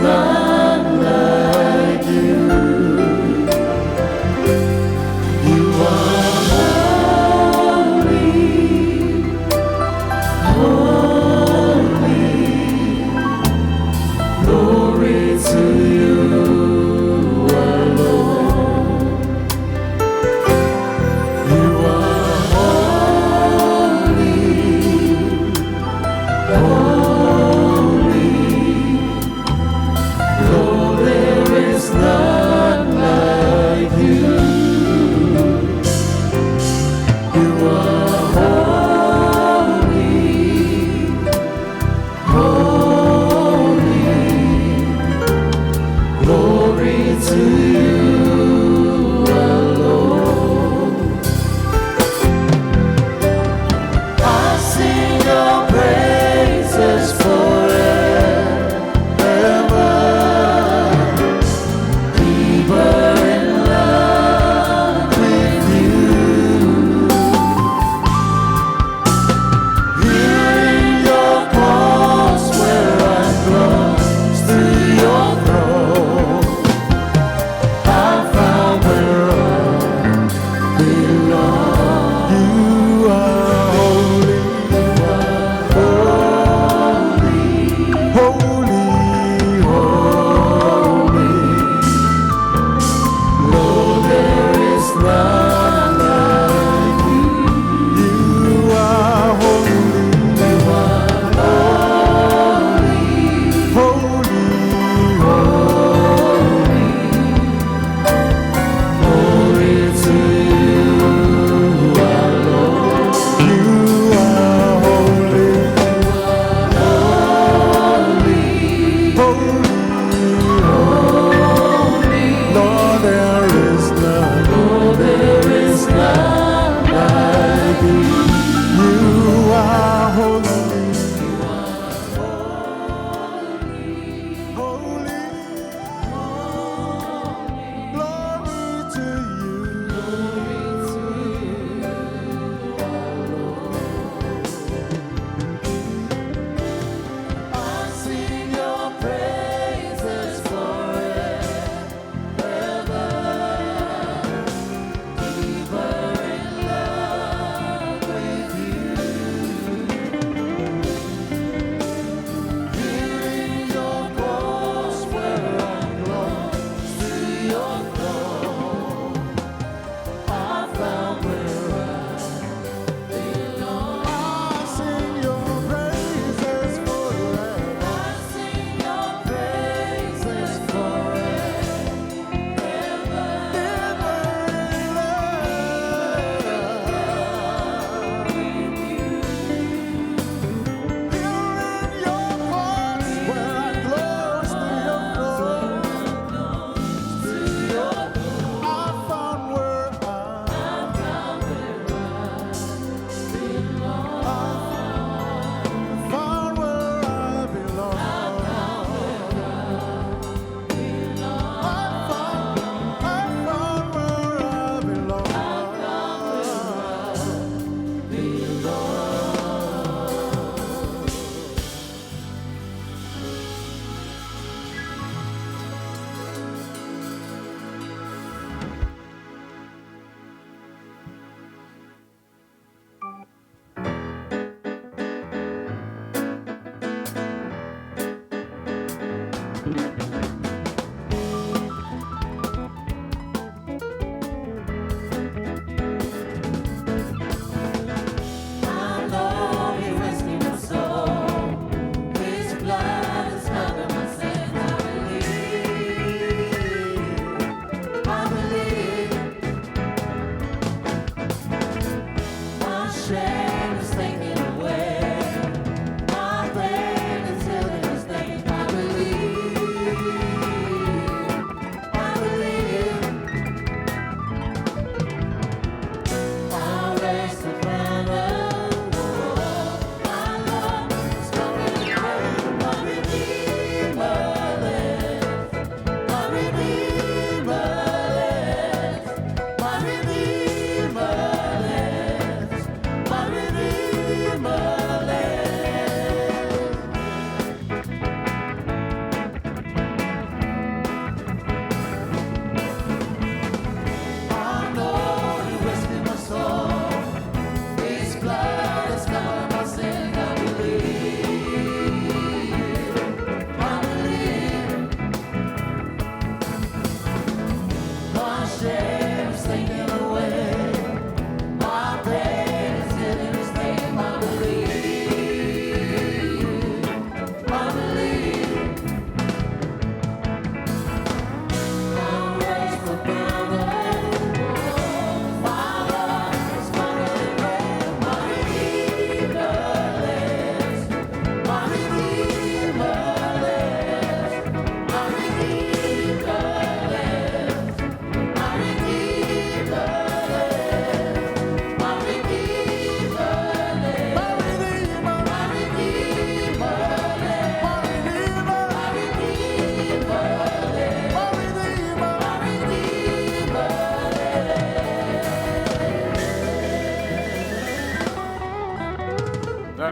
None like you. You are holy, holy. Glory to you alone. You are holy, holy.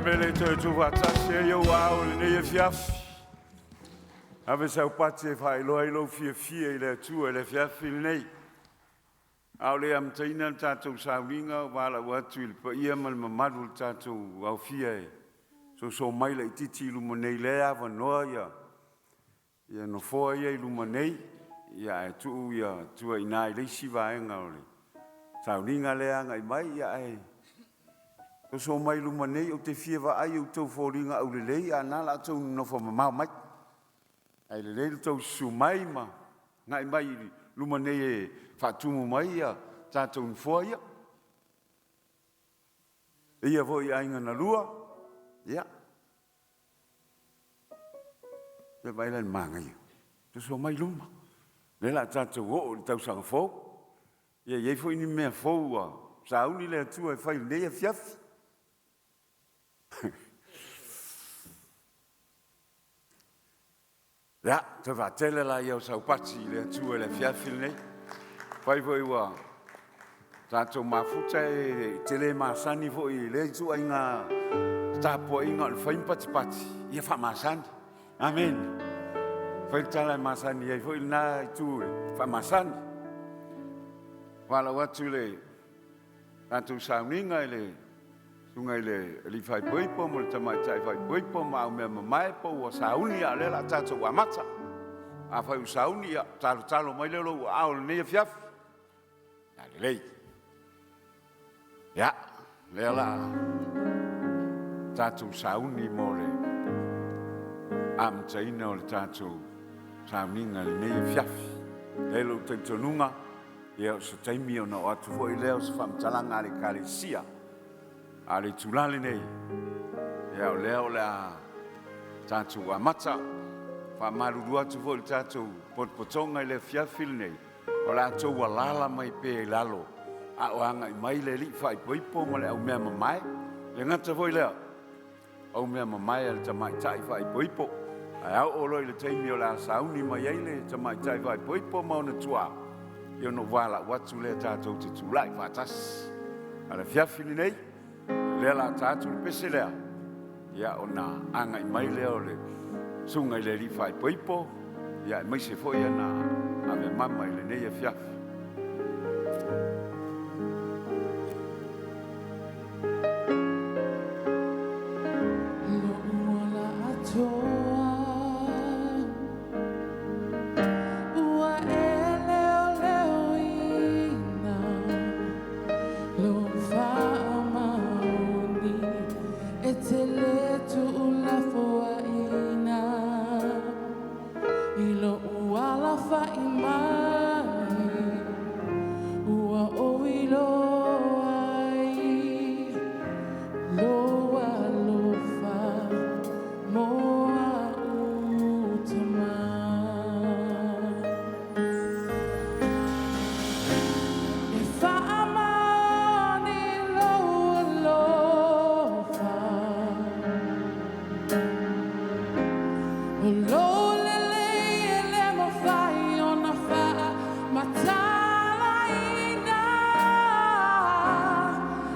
mea lea e toe tuufaatasi ai ou aao i lenei afiafi. Ave sau pati e faailoa ai lou fiafia i le Atua i le afiafi lenei. A o le i amataina le tatou sauniga, ua valaau atu i le paia ma le mamalu o le tatou aofia e soso mai laitiiti i luma nei, o lea e avanoa nofoa ia i luma nei, ae tuu tua i ina i le isi vaega o le sauniga lea e agai mai, ae soso mai i luma nei, ou te fia vaai i a outou foliga aulelei a o lena o le a outou nonofo mamao mai. Ae lelei lo outou susu mai ma agai mai i luma nei e faatumu mai tatou nofoa ia. Le paia foi i aiga na lua, ia, toe vaai la i le manaia, soso mai i luma, o lea o le a tatou oo i le tausaga fou. Ia e i ai foi ni mea fou ua sauni le Atua e fai i lenei afiafi. Ia, toe faatele lea o sau pati i le Atua i le afiafi lenei. Afai foi ua tatou mafuta, e te le masani foi i lea ituaiga tapuaiga o le fai ma patipati, ia faamasani. Amene. Fai le tala e masani ai foi lena itu e faamasani. Valaau atu i le tatou sauniga i le susuga i le alii faaipoipo ma le tamaitai faaipoipo ma aumeamamae po ua sauni, a o lea o le a tatou amata. Afai ua sauni, ia talotalo mai lea o lou aao i lenei afiafi. Ia lelei. Ia, o lea o le a tatou sauni mo le amataina o le tatou sauniga i lenei afiafi. E i ai lou talitonuga, ia o se taimi ona oo atu foi lea o se faamatalaga a le Ekalesia. A o le itula lenei, ia o lea o le a tatou amata. E faamalulu atu foi i le tatou potopotoga i le afiafi lenei, o le a outou alaala mai pea i lalo a o agai mai le alii faaipoipo ma le aumeamamae. E le gata foi i lea, o aumeamamae a le tamaitai faaipoipo. Ae a oo loa i le taimi o le a sauni mai ai le tamaitai faaipoipo ma ona tuaa, ia ona ou valaau atu lea tatou te tulai faatasi. A o le afiafi lenei, o lea o le a ta atu le pese lea, ia ona agai mai lea o le susuga i le alii faaipoipo aemaise foi ana avemama i lenei afiafi. Lo'u ola atoa ua e leoleoina lou faamaoni e te le tuulafoaina i lo'u alafa'i mai ua ou iloa ai lou alofa mo a'u tama. E faamaoni lou alofa, o lou lelei e le mafai ona faamatalaina.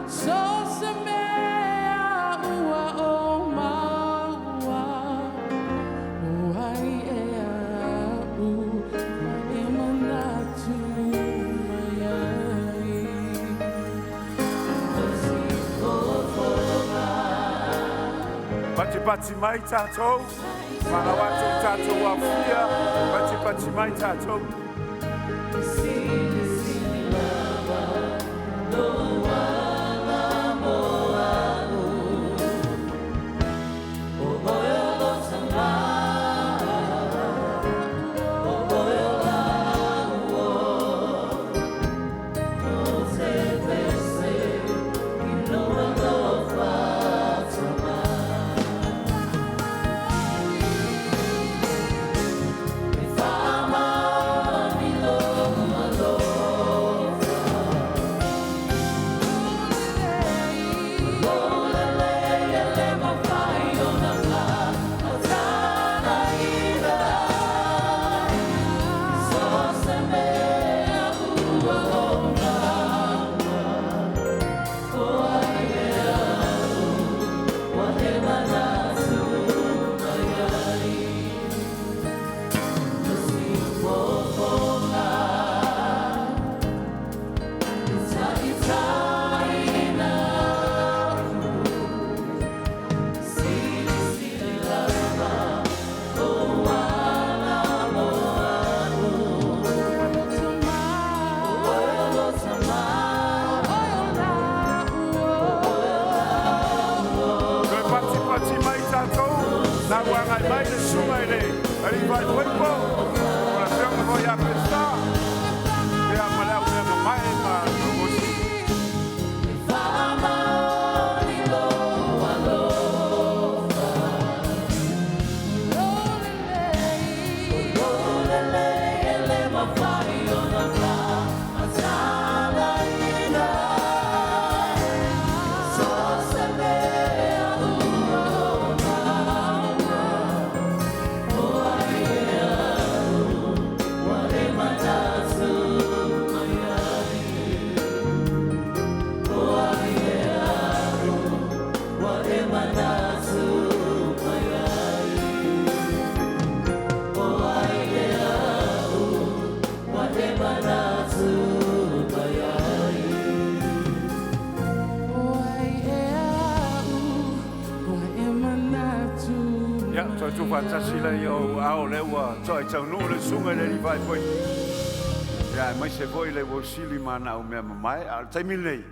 So o se mea ua ou maua, o ai ea a'u ua e manatu mai ai? Patipati mai tatou, valaau atu i le tatou aofia, patipati mai tatou. tatou faatasi laia o ou aao, o lea ua to'a i taunuu le Susuga i le Alii Faaipoipo, ia aemaise foi le uo sili ma ana aumea mamae. A o le taimi lenei,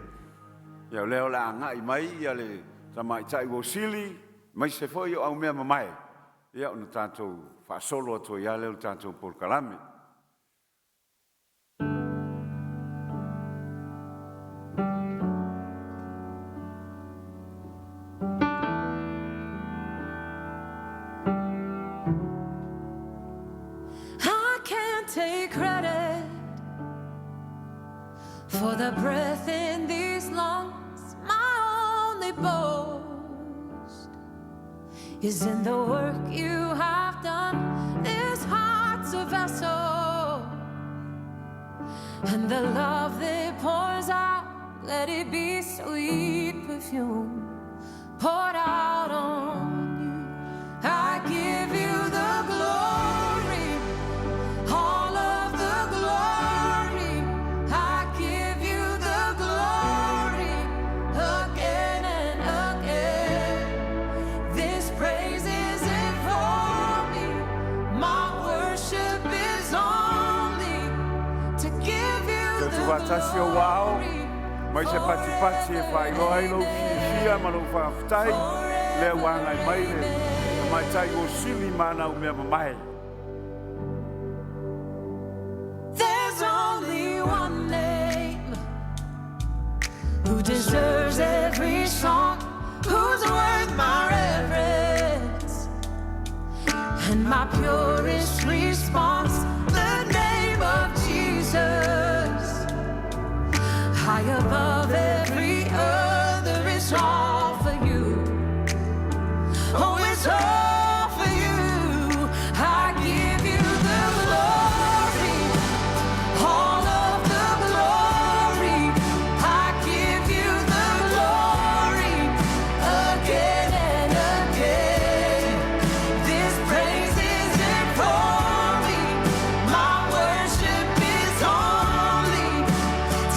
ia o lea o le a agai mai le tamaitai uo sili aemaise foi o aumea mamae, ia ona tatou faasolo atu ai lava lea o le tatou polokalame. I can't take credit for the breath in these lungs. My only boast is in the work you have done. This heart's a vessel, and the love that pours out, let it be sweet perfume poured out on you. I give you the glory, all of the glory. I give you the glory again and again. This praise isn't for me. My worship is only to give you the Tautuvaatasi o ua ao, glory mai se patipati e forever. faailoa ai lou fiafia Amen. ma lou faafetai, lea ua Forever. agai mai le Amen. tamaitai uo sili ma ana aumea mamae. There's only one name who deserves every song, who's worth my reverence and my purest response, the name of Jesus. High above every other, it's all for you. Oh, it's all for you. I give you the glory, all of the glory. I give you the glory again and again. This praise isn't for me. My worship is only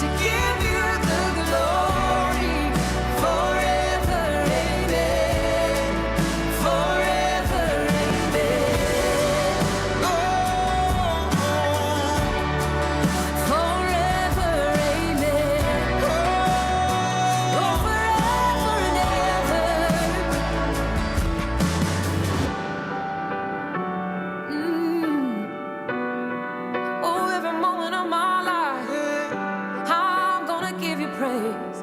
to give you the glory forever. Amen. Forever. Amen. Oh, forever. Amen. Oh, forever and ever. Oh, every moment of my life, I'm gonna give you praise.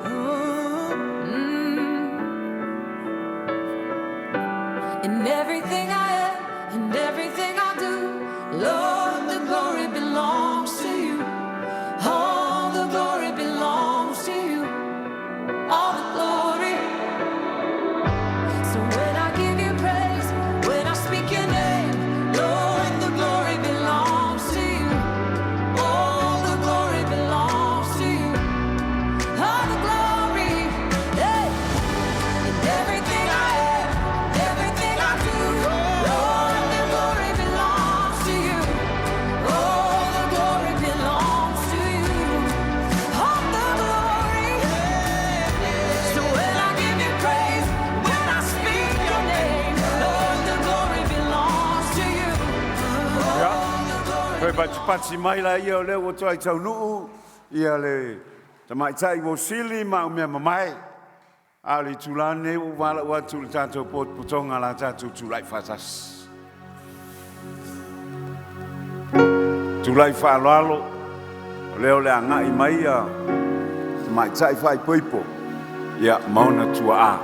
In everything I am and everything I do, Lord, the glory belongs to you. All the glory belongs to you. All the glory. So when I give you praise, when I speak your name, Lord, the glory belongs to you. All the glory belongs to you. All the glory. Hey. In everything I am, everything I do, Lord, the glory belongs to you. All the glory belongs to you. All the glory. So when I give you praise, when I speak your name, Lord, the glory belongs to you. Ia, All the glory toe patipati mai laia o lea ua to'a i taunuu ia le tamaitai uo sili ma aumea mamae. A o le itulā lenei ua ou valaau atu i le tatou potopotoga la tatou tulai faatasi. Tulai faaaloalo, o lea o le a agai mai ia tamaitai faaipoipo ia ma ona tuaa.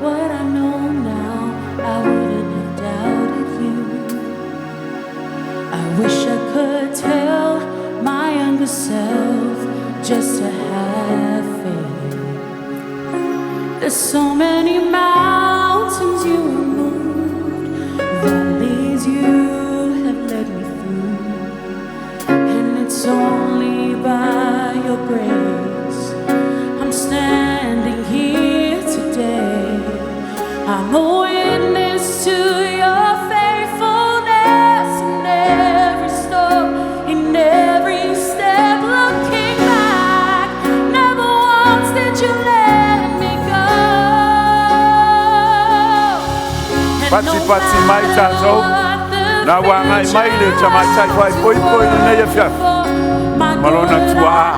What I know now, I wouldn't have doubted you. I wish I could tell my younger self just to have faith. There's so many mountains you removed, valleys you have led me through, and it's only by your grace I'm standing here today. I'm a witness to your faithfulness in every storm, in every step. Looking back, Patipati mai tatou, na ua agai mai le tamaitai faaipoipo i lenei afiafi ma lona tuaa.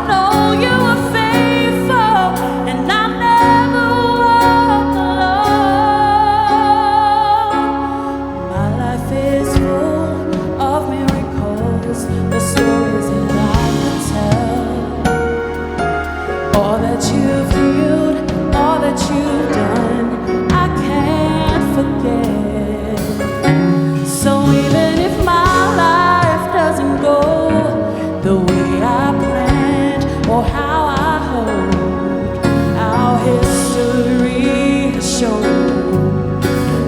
My life is full of miracles, the stories that I could tell. All that you've healed, all that you've done, I can't forget. So even if my life doesn't go the way I planned or how I hoped, our history has shown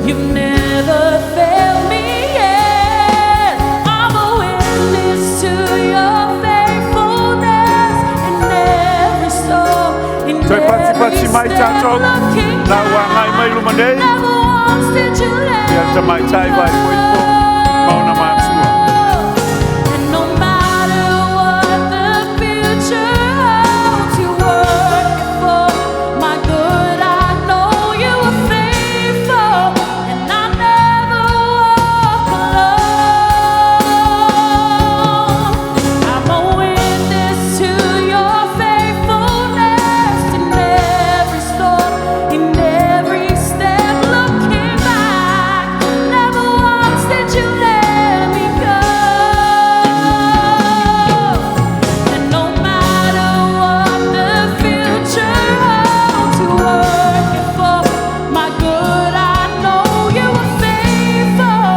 you've never failed me yet. I'm a witness to your faithfulness in every storm, in Toe every patipati mai step tatou, looking na ua agai mai luma nei Never once did you let ia le tamaitai faaipoipo ma ona matua. And no matter what the future holds, you work it for my good. I know you are faithful, and I never walk alone. I'm a witness to your faithfulness in every storm, in every step. Looking back, never once did you let me go. And no matter what the future holds, you work it for my good. I know you are faithful,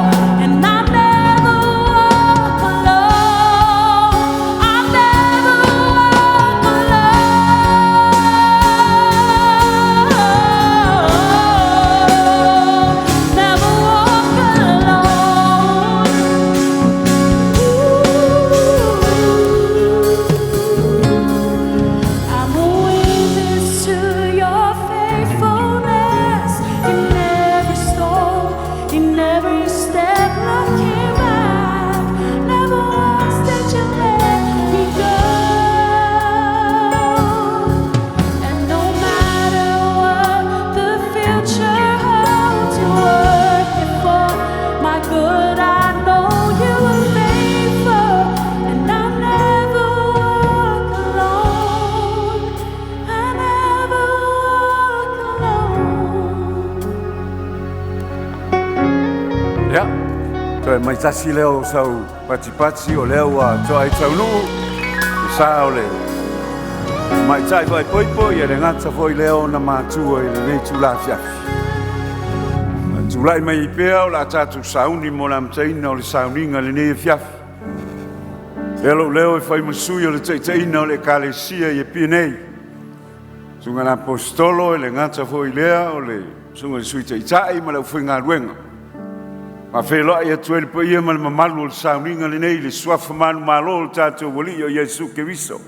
and I never walk alone. I never walk alone. Never walk alone. I'm a witness to your faithfulness in every storm, in every step, looking back. Never once did you let me go. And no matter what the future holds, you work it for my good. I know you are faithful, and I'll never walk alone. I never walk alone. Ia, toe mai tasi lea o sau patipati o lea ua toai taunuu le sa o le tamaitai faaipoipo, ia le gata foi lea ona matua i lenei itula afiafi. Tulai mai pea o le a tatou sauni mo le amataina o le sauniga i lenei afiafi. Lea lou leo e fai ma sui o le taitaiina o le Ekalesia i Apia nei. Susuga i le Aposetolo e le gata foi lea o le susuga i le Sui Taitai ma le aufaigaluega. Faafeiloai atu ai le paia ma le mamalu o le sauniga lenei i le suafa manumalo o le tatou Alii o Iesu Keriso.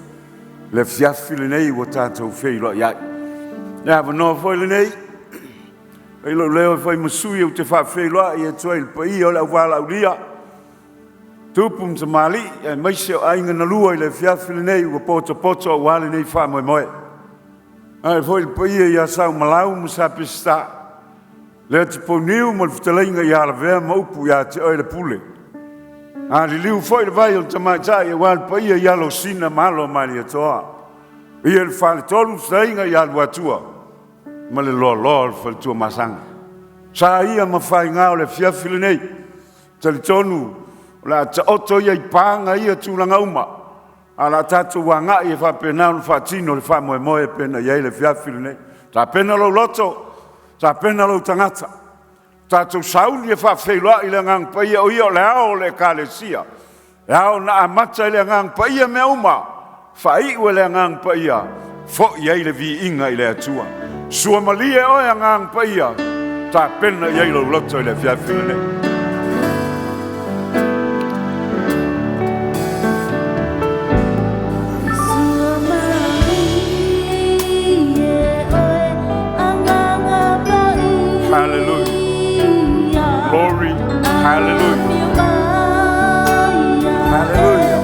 Le afiafi lenei ua tatou feiloai ai. Le avanoa foi lenei, ai lou leo e fai ma sui ou te faafeiloai atu ai i le paia o le auvalaaulia, tupu ma tamalii aemaise o aiga na lua i le afiafi lenei ua potopoto aua lenei faamoemoe. Ae foi le paia ia Saumalau ma Sa Peseta, le Atipouniu ma le fetalaiga ia Lavea ma upu ia te oe le Pule. A liliu foi le vai o le tamaitai aua le paia i Alosina ma alo o Malietoa. Ia le faletolu fetalaiga ia Luatua ma le loaloa o le faletua Masaga. Sa ia ma faiga o le afiafi lenei, talitonu o le a taoto ia i paga ia tulaga uma, a o le a tatou agai e faapena ona faatino le faamoemoe e pei ona i ai le afiafi lenei. Tapena lou loto, tapena lou tagata, tatou sauni e faafeiloai le Agaga Paia, o Ia o le ao o le Ekalesia. E ao ona amata i le Agaga Paia mea uma, faaiu e le Agaga Paia, foi ai le viiga i le Atua. Sua malie oe Agaga Paia, tapena i ai lou loto i le afiafi lenei. Sua malie oe Agaga Paia. Hallelujah. Glory. Hallelujah. Hallelujah.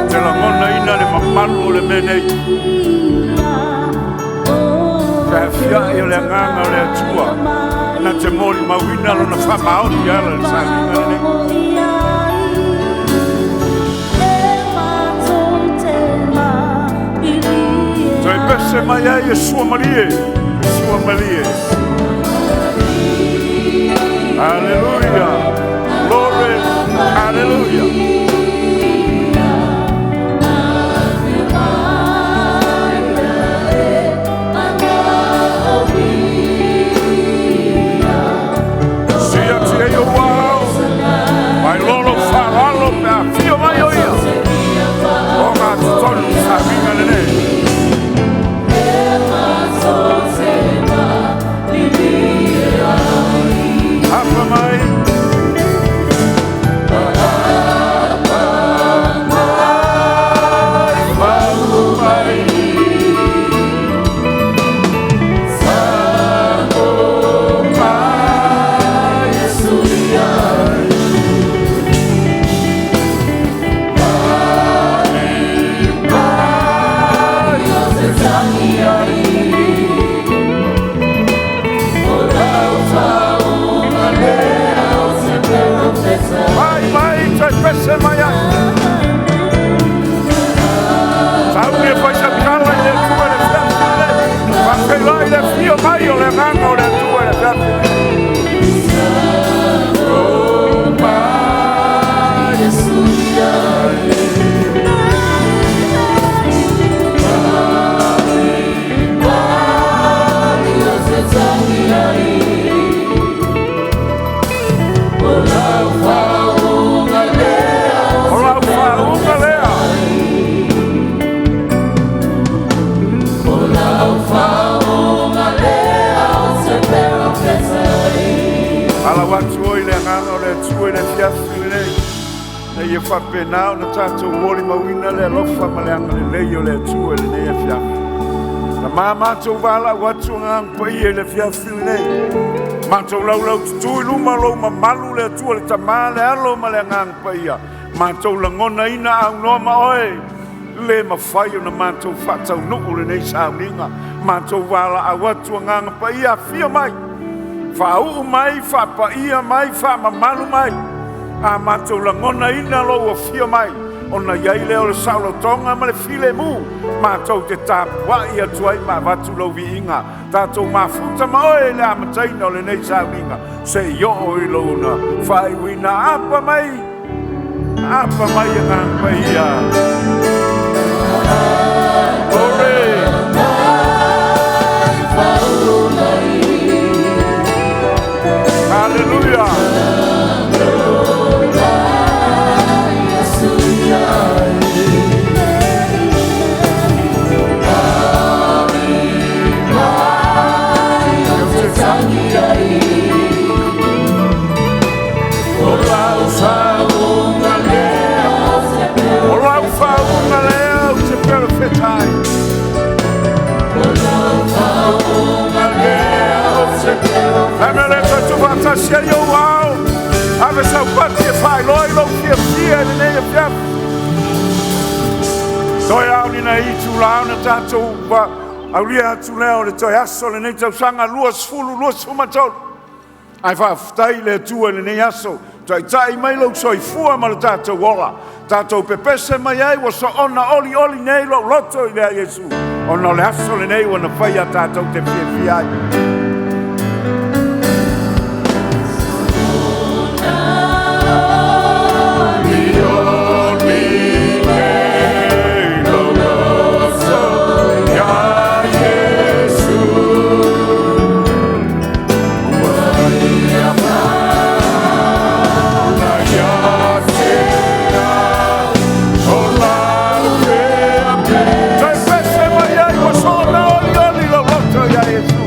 Te lagona ina le mamalu o le mea nei. Feafiai o le agaga o le Atua na te molimauina lona faamaoni e ala i le sauniga lenei. Toe pese mai ai Iesua malie, Iesua malie. Hallelujah. Glory. Hallelujah. Siatia ai ou ao, mai lolo faalalo pe afio mai o ia. O ngā totonu sauniga lenei. Apa mai. Mai, mau mai. Mai. Mai, mai, toe pese mai ai. Sauni e fai sau tala i le Atua i le afiafi lenei. Faafeiloai le afio mai o le agaga o le Atua i le afiafi lenei. Oh, mai. O lau faauga lea. Alau atu oi le agaga o le Atua i le afiafi lenei. Na ia faapena ona tatou molimauina le alofa ma le agalelei o le Atua i lenei afiafi. Na ma matou valaau atu agaga paia i le afiafi lenei. Matou laulau tutu i luma o lou mamalu le Atua le Tama le Alo ma le agaga paia. Matou lagonaina aunoa ma oe. Le mafai ona matou faataunuu lenei sauniga. Matou valaau atu agaga paia afio mai. Faauu mai, faapaia mai, faamamalu mai. A matou lagonaina lou afio mai. Ona iai lea o le saolotoga ma le filemu. Matou te tapuai atu ai ma avatu lau viiga. Tatou mafuta ma oe i le amataina o lenei sauniga. Se i oo i lona faaiuina apa mai. Apa mai agaga paia. Glory. Hallelujah. O lau faauga lea. O lau faauga lea ou te perofeta ai. Faauga lea ou te Le mea lea toe tuufaatasi ai ou ao. Ave sau pati e faailoa i lou fiafia i lenei afiafi. Toe ao ni na itu la ona tatou aulia atu lea o le toe aso lenei tausaga 2023. Ae faafetai i le Atua i lenei aso, taitai mai lou soifua ma le tatou ola. Tatou pepese mai ai ua soona olioli nei lou loto i lea Iesu. Ona o le aso lenei ua na faia tatou te fiafia ai. Olioli nei lou loto ia Iesu. Ua ia ia te au, o lau pea. Toe pese mai ai ua soona olioli lou loto ia Iesu.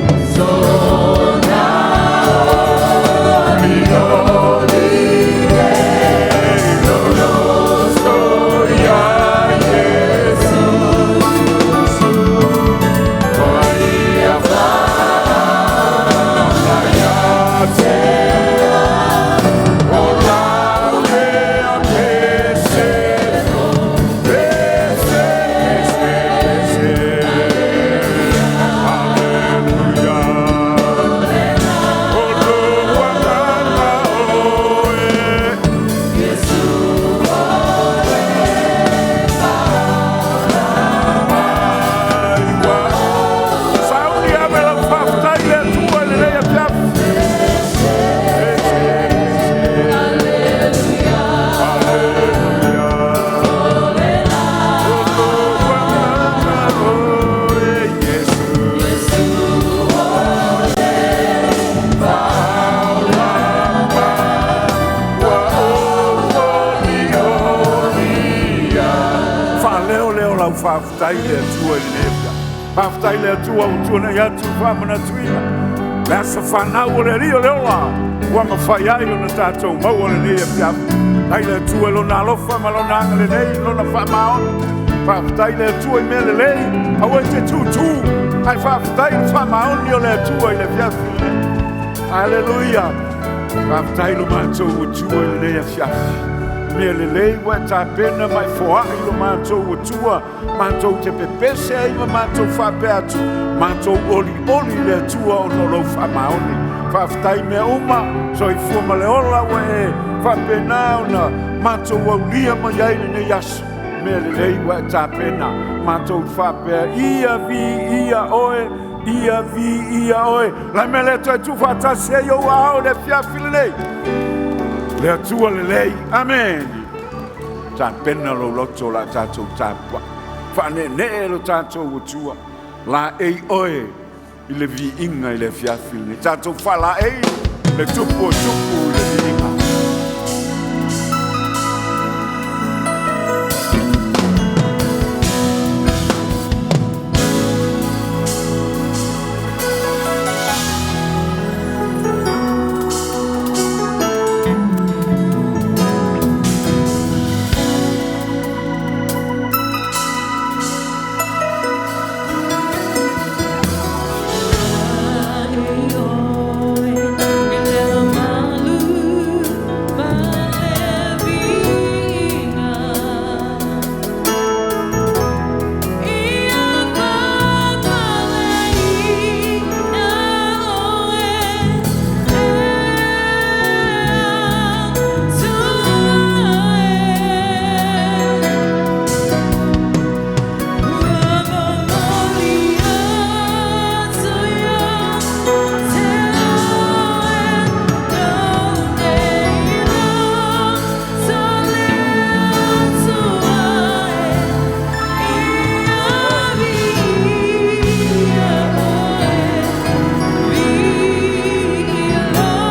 Faafetai i le Atua i lenei afiafi. Faafetai i le Atua ua tuanai atu le faamanatuina le aso fanau o le Alii o le ola ua mafai ai ona tatou maua lenei afiafi. Faafetai i le Atua i Lona alofa ma Lona agalelei, Lona faamaoni. Faafetai i le Atua i mea lelei, aua e te tutu, ae faafetai i le faamaoni o le Atua i le afiafi lenei. Aleluia! Faafetai i lo matou Atua i lenei afiafi, mea lelei ua e tapena ma e foai i lo matou Atua matou te pepese ai ma matou faapea atu, matou olioli i le Atua ona o lou faamaoni. Faafetai i mea uma, soifua ma le ola ua e faapena ona matou aulia mai ai lenei aso, mea lelei ua e tapena. Matou te faapea, ia viia oe, ia viia oe. O le a le mea e le toe tuufaatasi ai ou aao i le afiafi lenei? Le Atua lelei, amene. Tapena lou loto o le a tatou tapuai. Faaneenee lo tatou Atua, laei oe i le viiga i le afiafi lenei. Tatou faalaei le Tupu o Tupu i le viiga.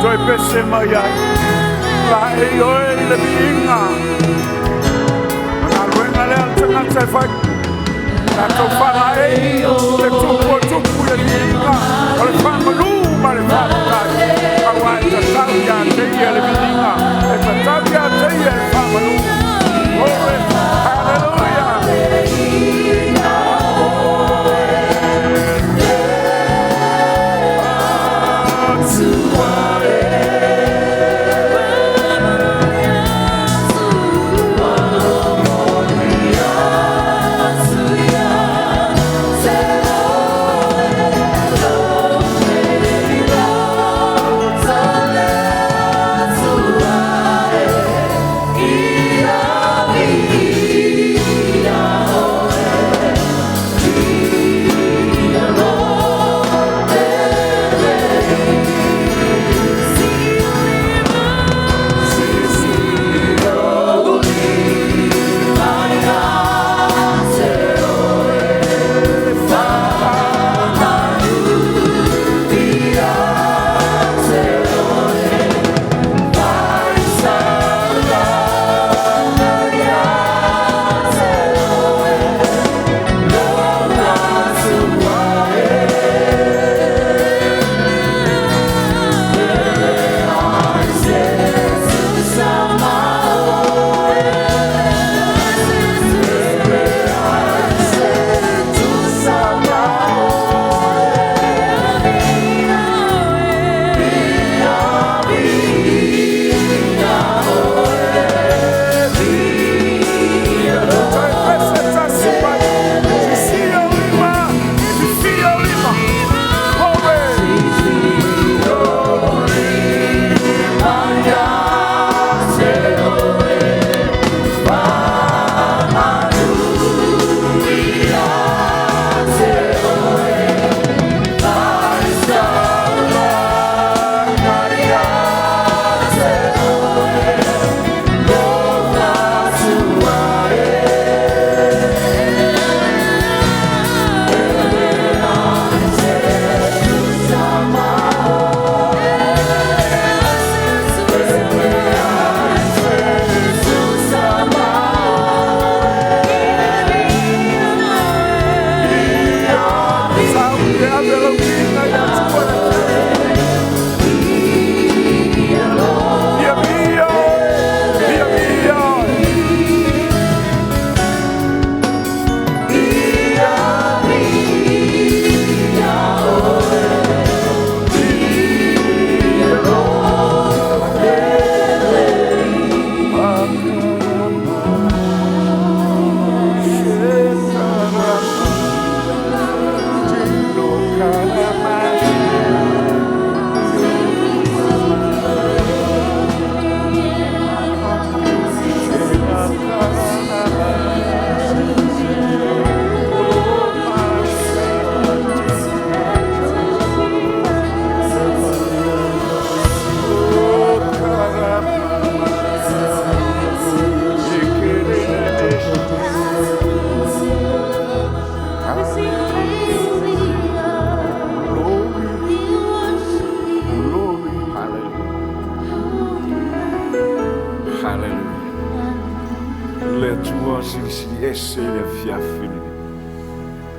Toe pese mai ai, laei oe i le viiga. O le galuega lea a le tagata e fai. Tatou faalaei le Tupu o Tupu i le viiga o le faamanu ma le faafetai. Aua e tatau ia te ia le viiga, e tatau ia te ia le faamanu. Glory, hallelujah.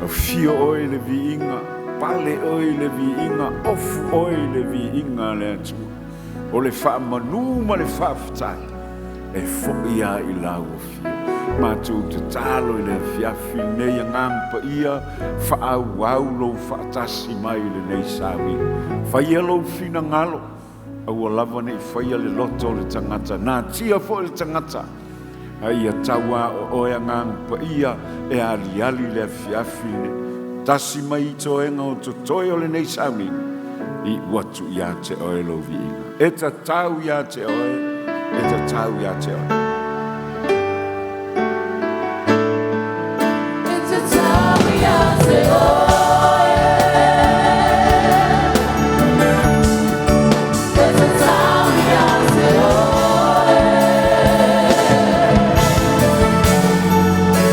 Afio oe i le viiga, pale oe i le viiga, ofu oe i le viiga a le Atua. O le faamanu ma le faafetai e foi lava i lau afio. Matou tatalo i le afiafi lenei, Agaga Paia, faaauau lou faatasi mai i lenei sauniga. Faia lou finagalo, aua lava ne i faia le loto o le tagata, natia foi le tagata, a ia tauā o oe Agaga Paia e aliali le afiafi lenei. Tasi mai i toega o totoe o lenei sauniga, iu atu ia te oe lou viiga. E tatau ia te oe, e tatau ia te oe. E tatau ia te oe. E tatau ia te oe.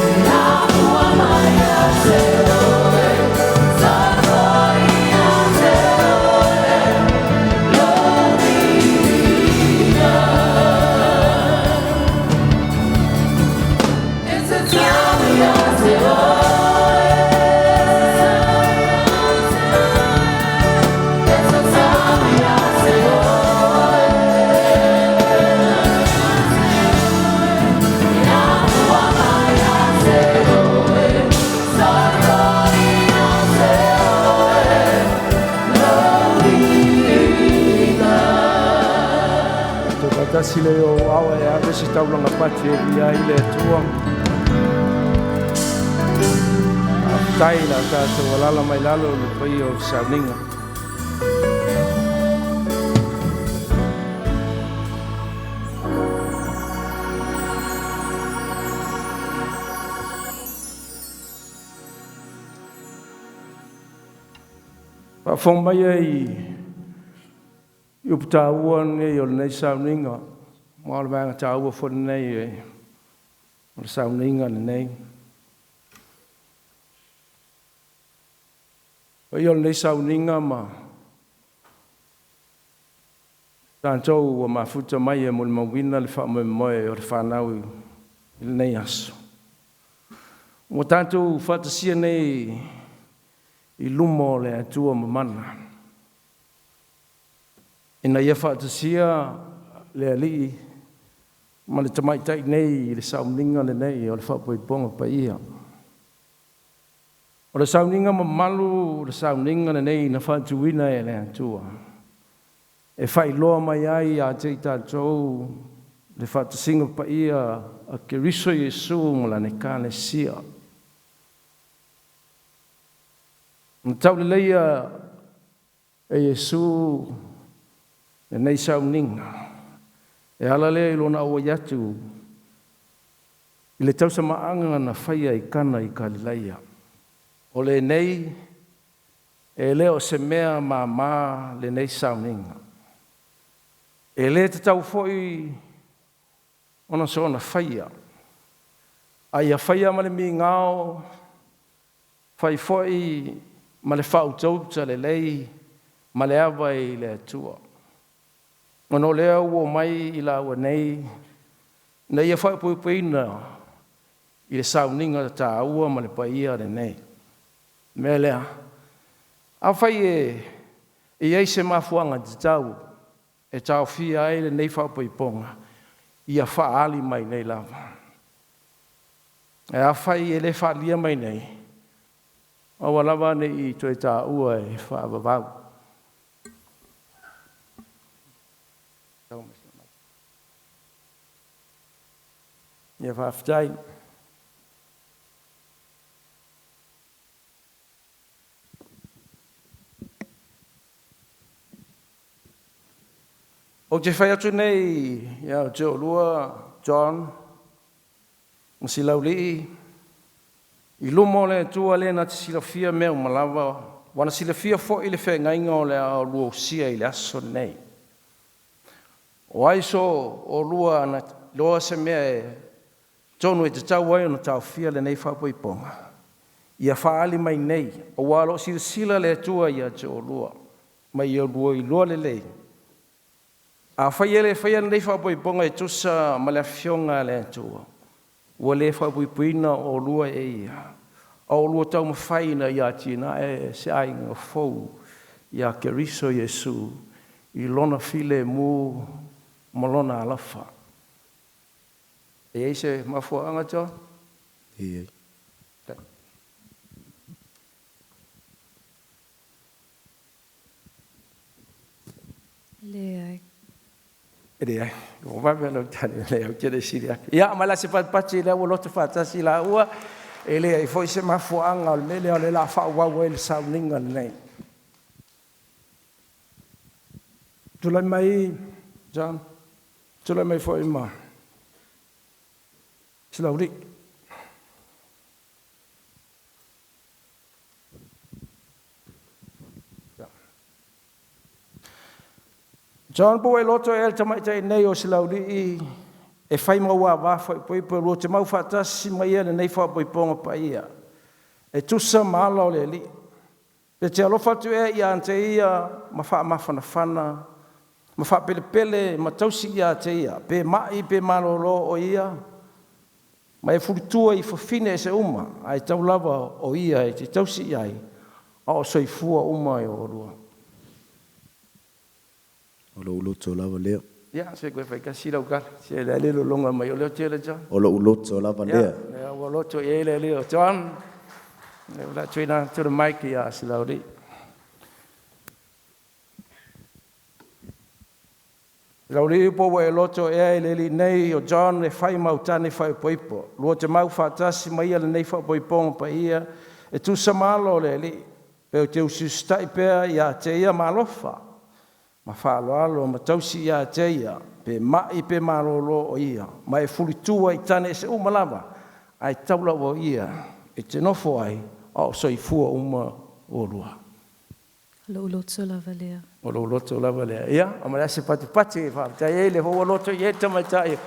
E afua mai ia te oe, toe foi ia te oe, lou viiga. E tatau ia te oe. E tatau ia te oe. E afua mai ia te oe, toe foi ia te oe, lou viiga. Tatou faatasi lea i ou aao e ave se taulaga pati e viia ai le Atua. Faafetai i la tatou alala mai lalo i le paia o le sauniga. Faafofoga mai i upu taua nei o lenei sauniga, ma o le vaega taua foi lenei o le sauniga lenei. Paia o lenei sauniga ma tatou ua mafuta mai e molimauina le faamoemoe o le fanau i lenei aso. Ua tatou faatasia nei i luma o le Atua mamana, ina ia faatasia le Alii ma le tamaitai nei i le sauniga lenei o le faapoipoga paia. O le sauniga mamalu, le sauniga lenei na faatuina e le Atua, e faailoa mai ai ia te i tatou le faatasiga paia a Keriso Iesu ma lana Ekalesia. Na tauleleia e Iesu lenei sauniga, e ala lea i lona auai atu i le tausamaaga na faia i Kana i Kalilaia. O lenei, e le o se mea māmā lenei sauniga. E le tatau foi ona soona faia, a ia faia ma le migao, fai foi ma le faautauta lelei ma le ava i le Atua. Ona o lea ua omai i laua nei, na ia faapuipuiina i le sauniga taua ma le paia lenei. Mea lea, afai e i ai se mafuaaga tatau e taofia ai lenei faapoipoga, ia faaali mai nei lava. E afai e le faalia mai nei, aua lava ne i toe taua e faavavau. Ia faafetai. Ou te fai atu nei ia te oulua John ma Silaulii, i luma o le Atua le na te silafia mea uma lava, ua na silafia foi le feagaiga o le a oulua usia i le aso lenei. O ai so oulua na iloa se mea e tonu e tatau ai ona taofia lenei faapoipoga, ia faaali mai nei, aua o lo o silasila le Atua ia te oulua, ma ia oulua iloa lelei. Afai e le faia lenei faapoipoga e tusa ma le afioga a le Atua, ua le faapuipuiina oulua e ia. A o lua taumafai ina ia atinae se aiga fou ia Keriso Iesu i Lona filemu ma Lona alofa. E i ai se mafuaaga, John? E i ai. Leai. E leai. Ua vave lau tali, leai, ou te le sili atu. Ia, ma le se patipati lea ua loto faatasi laua, e leai foi se mafuaaga o le mea lea o le la faaauau ai le sauniga lenei. Tulai mai, John, tulai mai foi ma Silauli. John po ua e loto ea i le tamaitai nei o Silaulii e fai ma ou ava faaipoipo e lua te mau faatasi ma ia i lenei faapoipoga paia e tusa ma ala o le Alii. E te alofa atu ea ia te ia ma faamafanafana ma faapelepele ma tausi ia te ia, pe mai pe malolo o ia, ma e fulitua i fafine eseese uma, ae tau lava o ia e te tausi i ai, a o soifua uma e oulua. O lou loto lava lea. Ia, se koe fai kasi lau kala. Se le ale lolonga mai o leo tele John. O lou loto lava lea. Ia, ua loto i ai le alii o John. Le ua tuina atu le mic ia Silauli. Silauli po ua e loto ea i le alii nei o John e fai ma au tane faaipoipo. Lua te mau faatasi ma ia lenei faapoipoga paia e tusa ma ala o le Alii. Pe ou te usiusitai pea ia te ia ma alofa, ma faaaloalo ma tausi ia te ia, pe mai pe malolo o ia, ma e fulitua i tane eseese uma lava, ae tau lava o ia e te nofo ai, a o soifua uma oulua. Lou loto lava lea. O lou loto lava lea. Ia, o ma le ase patipati e faafetai ai le ua loto i ai le tamaitai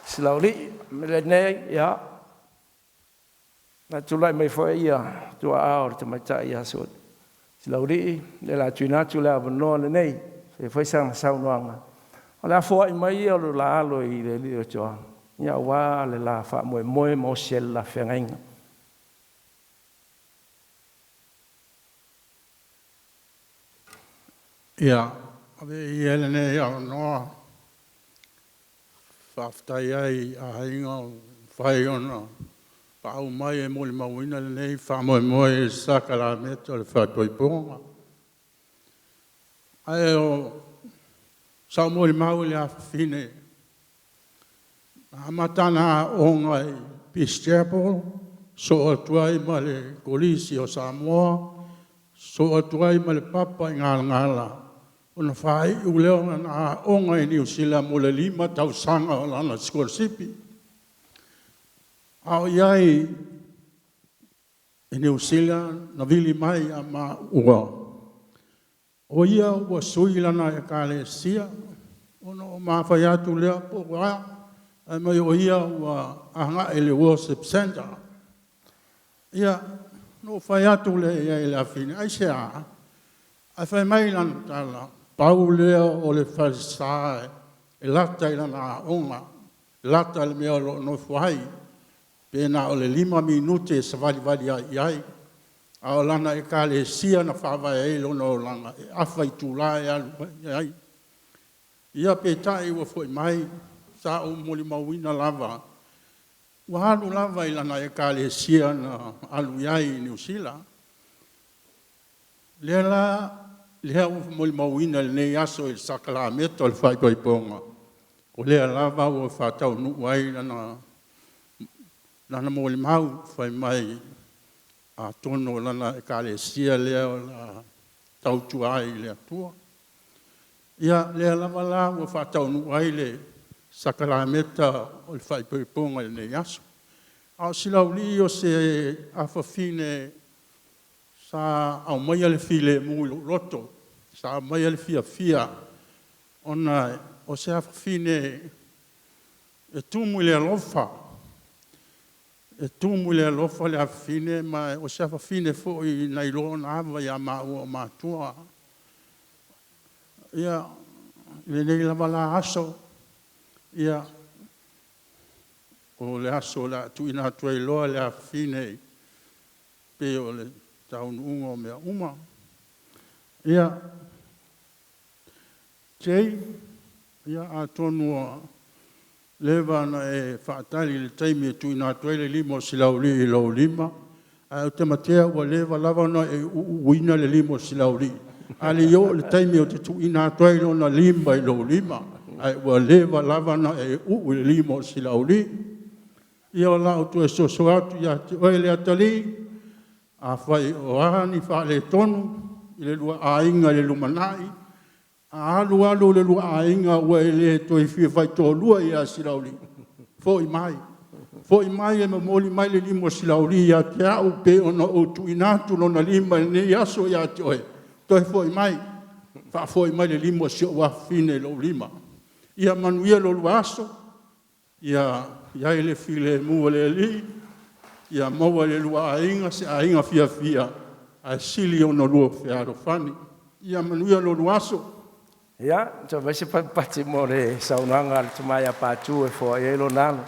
Silauli. Lenei, ia, na tulai mai foi ia tuaa o le tamaitai ia Silaulii, le la tuina atu le avanoa lenei, e fai sana saunoaga. O le afoai mai ia o le la alo i le alii o Joan, ia aua le la faamoemoe ma osi ai le la feagaiga. Ia, ave ia lenei avanoa, faafetai ai i aiga ua mafai ona paau mai e molimauina lenei faamoemoe i le sakalameta o le faaipoipoga. Ae o sau molimau i le afafine, na amata ana aoga i Peace Chapel, sosoo atu ai ma le Kolisi o Samoa, sosoo atu ai ma le papa i Galagala, ona faaiu lea o lana aoga i Niu Sila mo le 5 tausaga o lana sikolasipi. A o i ai i Niu Sila, na vili mai ia maua, o ia ua sui lana ekalesia, ona o ma fai atu lea po o a, ae mai o ia ua agai i le worship center. Ia, na ou fai atu lea i ai i le afine, aisea? Ae fai mai lana tala, pau lea o le falesa e lata i lana aoga, lata i le mea o lo o nofo ai, pe na o le 5 minute e savalivali ai i ai, a o lana ekalesia na faavae ai lona olaga, e afa itula e alu ai i ai. Ia peitai ua foi mai, sa ou molimauina lava, ua alu lava i lana ekalesia na alu i ai i Niu Sila. Lea la, lea ua molimauina i lenei aso i le sakalameta o le faaipoipoga, o lea lava ua faataunuu ai lana molimau fai mai, atonu o lana ekalesia lea o le a tautua ai i le Atua. Ia, lea lava la ua faataunuu ai le sakalameta o le faaipoipoga i lenei aso. A o Silauli o se afafine sa aumaia le filemu i lou loto, sa aumaia le fiafia, ona o se afafine e tumu i le alofa, e tumu i le alofa le afafine, ma o se afafine foi na iloa ona ava ia maua o matua. Ia, lenei lava la aso, ia, o le aso o le a tuuina atu ai loa le afafine. pei o le taunuuga o mea uma. Ia, Jay, ia atonu ua leva ona e faatali i le taimi e tuuina atu ai le lima o Silauli i lou lima, ae ou te matea ua leva lava ona e uuina le lima o Silauli, a o le i oo i le taimi ou te tuuina atu ai lona lima i lou lima, ae ua leva lava ona e uu i le lima o Silauli. Ia o lau toe soso atu ia te oe le atalii, afai o a ni faaletonu i le lua aiga i le lumanai, a alu alu le lua aiga ua e le toe fia faitoalua ia Silauli, foi mai, foi mai e momoli mai le lima o Silauli ia te au pei ona ou tuuina atu lona lima i lenei aso ia te oe, toe foi mai, faafoi mai le lima o si ou afafine i lou lima. Ia manuia lo oulua aso, ia i ai le filemu o le Alii, ia maua e le lua aiga se aiga fiafia ae sili ona oulua fealofani. Ia manuia lo oulua aso. Ia, toe aumai se patipati mo le saunoaga a le tama ia Patu e foai ai lona alo.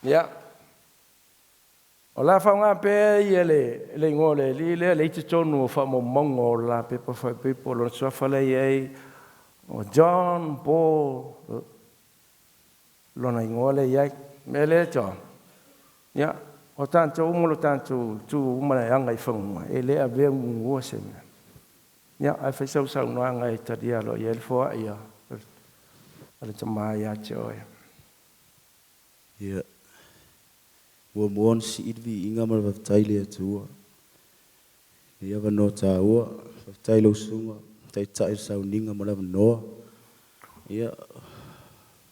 Ia, o le a faaaoga pea ia le, le igoa o le alii lea, lea i totonu o faamaumauga o la pepa faaipoipo, lona suafa lea e i ai o John Paul lona igoa lea e i ai. O le mea lea John, ia, o tatou uma lo tatou tu uma e aga i fanua, e le avea muamua se mea. Ia, ae fai sau saunoaga e talia aloaia ai le foai a le tama ia te oe. Ia, muamua ona sii le viiga ma le faafetai i le Atua i lenei avanoa taua. Faafetai i lau Susuga i le Taitai o le sauniga mo le avanoa. Ia,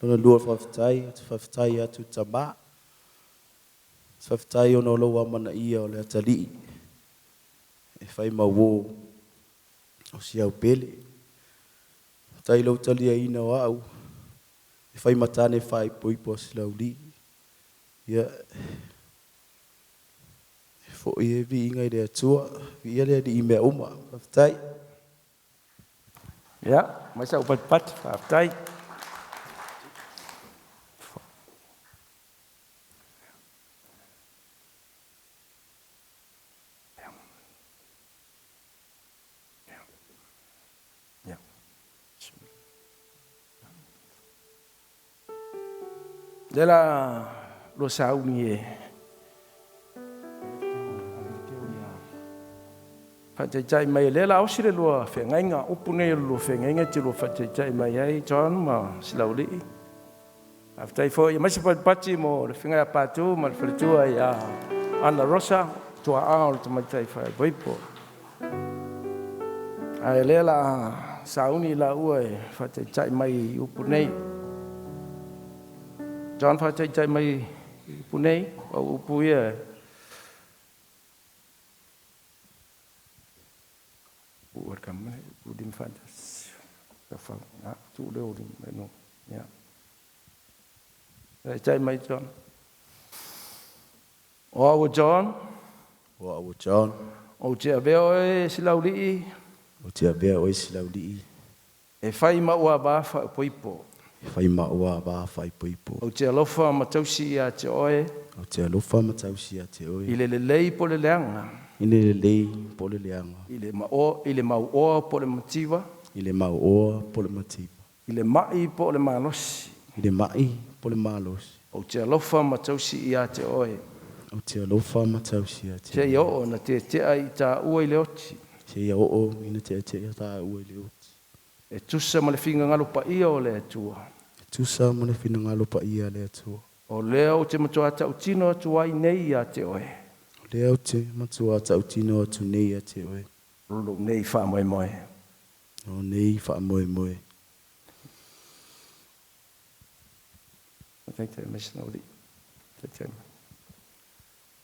lona lua o le faafetai, ou te faafetai atu i le Tama. Ou te faafetai ona o lou amanaia o le atalii e fai ma uo o si au pele. Faafetai i lou taliaina o au e fai ma tane faaipoipo a Silauli. Ia, e foi e viiga i le Atua, viia le Alii i mea uma. Faafetai. Ia, aumai sau patipati, faafetai. Lea la lua sauni e faataitai mai, lea la osi le lua feagaiga, upu nei o le lua feagaiga e te lua faataitai mai ai John ma Silaulii. Faafetai foi, aemaise patipati mo le afioga ia Patu ma le faletua ia Ana Rosa, tuaa o le tamaitai faaipoipo. Ae lea la sauni laua e faataitai mai i upu nei. John, faataitai mai i upu nei, o upu ia Taitai mai John. O au o John. O au o John. Ou te avea oe Silaulii. Ou te avea oe Silaulii. E fai ma ua va faaipoipo. E fai ma ua va faaipoipo. Ou te alofa ma tausi ia te oe. Ou te alofa ma tausi ia te oe. I le lelei po o le leaga. I le lelei po o le leaga. I le mao, i le mauoa po o le mativa. I le mauoa po o le mativa. I le mai po o le malosi. I le mai po o le malosi. Ou te alofa ma tausi ia te oe. Ou te alofa ma tausi ia te oe. Seia oo ina tetea i taua i le oti. Seia oo ina tetea taua i le oti. E tusa ma le finagalo paia o le Atua. E tusa ma le finagalo paia a le Atua. O lea ou te matua tautino atu ai nei ia te oe. O lea ou te matua tautino atu nei ia te oe. O lou nei faamoemoe. O nei faamoemoe.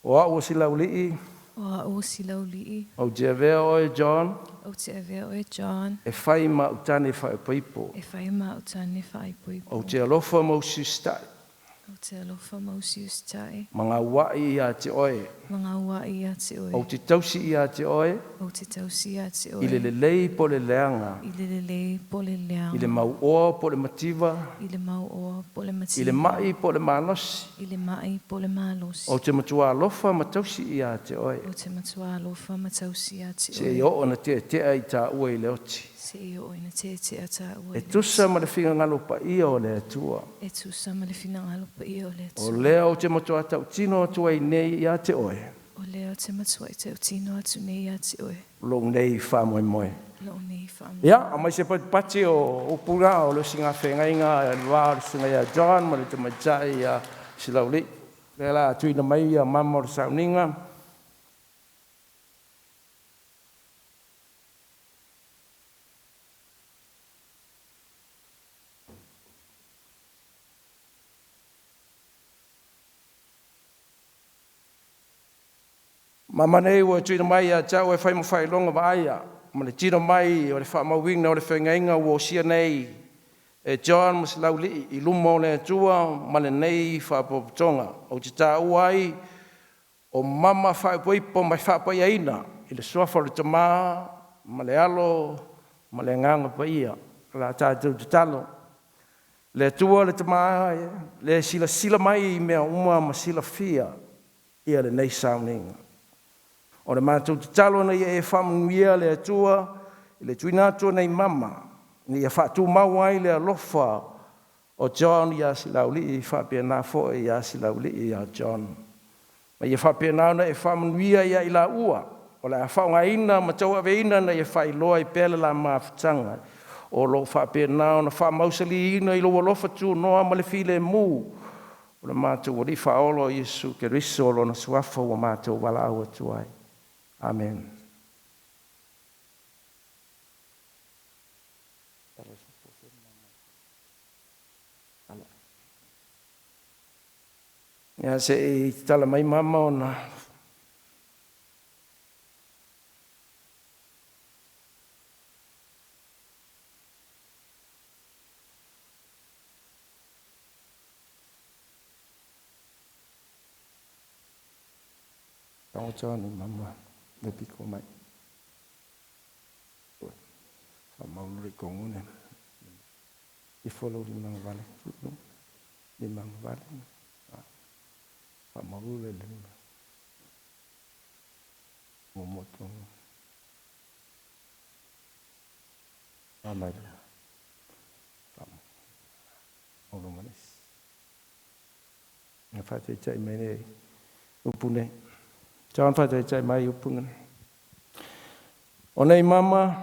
O au o Silaulii. O au o Silaulii. Ou te avea oe John. Ou te avea oe John. E fai ma au tane faaipoipo. E fai ma au tane faaipoipo. Ou te alofa ma usiusitai. Ou te alofa ma usiusitai. Ma gauai ia te oe. Ma gauaʻi iā te oe. Ou te tausi iā te oe. Ou te tausi iā te oe. I le lelei po o le leaga. I le lelei po o le leaga. I le mauoa po o le mativa. I le mauoa po o le mativa. I le maʻi po o le malosi. I le maʻi po o le malosi. Ou te matua alofa ma tausi iā te oe. Ou te matua alofa ma tausi iā te oe. Seia oo ina teʻateʻa i tāua i le oti. Seia oo ina teʻateʻa tāua i le E oti. tusa ma le finagalo paia o le Atua. E tusa ma le finagalo paia o le O Atua. lea ou te matuā tautino atu ai nei iā te oe. O lea ou te matuaʻi tautino atu nei iā te oe. Lou nei faamoemoe. Loʻu nei faamoemoe. Ia, aumai se patipati o upu la o le osigafeagaiga i le va o le susuga ia John ma le tamaitai ia Silaulii. Lea la a tuuina mai ia mama o le sauniga. Mama nei ua tuuina mai ia te au e fai ma faailoga vaaia ma le tino mai o le faamauina o le feagaiga ua osia nei e John ma Selaulii i luma o le Atua ma lenei faapotopotoga. Ou te taua ai o mama faaipoipo ma faapaiaina i le suafa o le Tama ma le Alo ma le Agaga Paia. O le a tatou tatalo. Le Atua le Tama e, le silasila mai i mea uma ma silafia ia lenei sauniga. O le matou tatalo ina ia e faamanuia le Atua i le tuuina atu o nei mama, ina ia faatumau ai le alofa o John ia Silaulii faapena foi ia Silaulii ia John. Ma ia faapena ona e faamanuia ia i laua, o le a faaaogaina ma tauaveina ina ia faailoa ai pea le la mafutaga o lo o faapena ona faamausaliina i lou alofa tunoa ma le filemu o le matou Alii Faaola o Iesu Keriso o lona Suafa ua matou valaau atu ai. Amen. Ia se i tatala mai mama ona Taoto ane mama le piko mai. Faamaulu le kongone. Ifo lou limagavale. Limagavale. Faamaulu le lima. Momoto. Amai. Faamaulu manis. Na faataitai mai nei upu nei. John faataitai mai upu nei. O nei mama.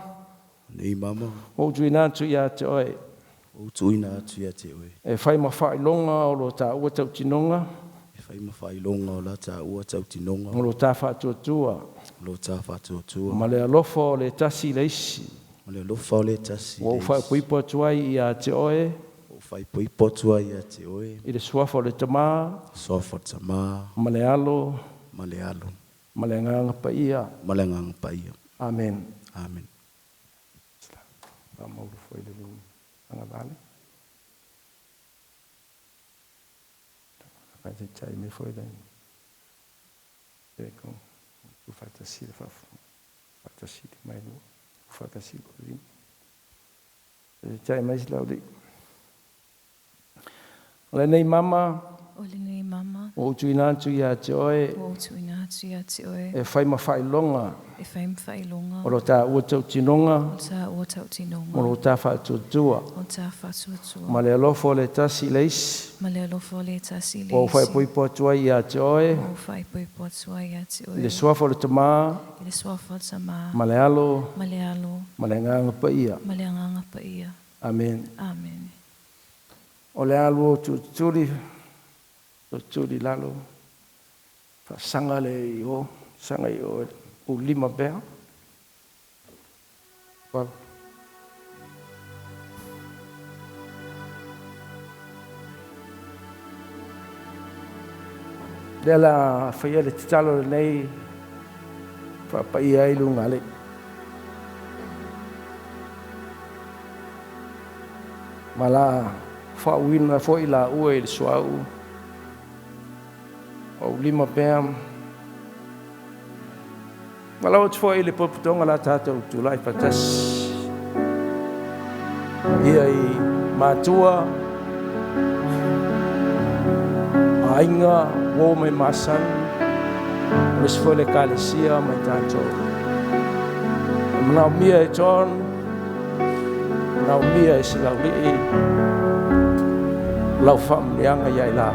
Nei mama. Ua ou tuuina atu ia te oe. Ua ou tuuina atu ia te oe. E fai ma faailoga o lo taua tautinoga. E fai ma faailoga o la taua tautinoga. O lo ta faatuatua. O lo ta faatuatua. Ma le alofa o le tasi i le isi. Ma le alofa o le tasi i le isi. Ua ou faaipoipo atu ai ia te oe. Ua ou faaipoipo atu ai ia te oe. I le suafa o le Tama. Suafa o le Tama. Ma le Alo. Ma le Alo. Ma le Agaga Paia. Ma le Agaga Paia. Amen. Amen. Faamaulu foi le agavale. Faataitai mai foi le ko tu faatasi le faatasi le mai lua faatasi le lima. Faataitai mai Silauli. O lenei mama. O lenei mama. Ua ou tuuina atu ia te oe. Ua ou tuuina atu ia te oe. E fai ma faailoga. E fai ma faailoga. O lo taua tautinoga. O lo taua tautinoga. O lo ta faatuatua. O lo ta faatuatua. Ma le alofa o le tasi i le isi. Ma le alofa o le tasi i le isi. Ua ou faaipoipo atu ai ia te oe. Ua ou faaipoipo atu ai ia te oe. I le suafa o le Tama. I le suafa o le Tama. Ma le Alo. Ma le Alo. Ma le Agaga Paia. Ma le Agaga Paia. Amen. Amen. O le alu o tutuli, tutuli lalo, faasaga le i o, saga i o u lima pea. Vala. Lea la faia le tatalo lenei faapaia ai luga alii. Ma la faauuina foi laua i le suauu. O ou lima pea. Valaau atu foi i le potopotoga la tatou tulai faatasi. Ia i matua, aiga, uo ma e masani, aemaise foi le Ekalesia ma i tatou. E manaomia e John, manaomia e Silaulii lau faamanuiaga ia i la.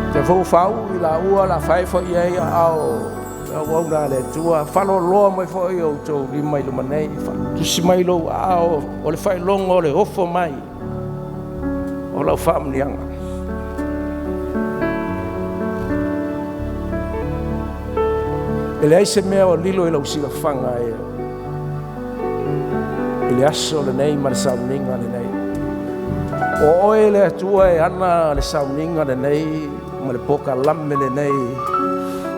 Te fou fau i la ua la fai foi i ai aao le auauna a le Atua, faaloloa mai foi o outou lima i luma nei, tusi mai lou aao o le faailoga o le ofo mai o lau faamanuiaga. E leai se mea o lilo i lau silafaga e i le aso lenei ma le sauniga lenei. O oe le Atua e ana le sauniga lenei ma le pokalame lenei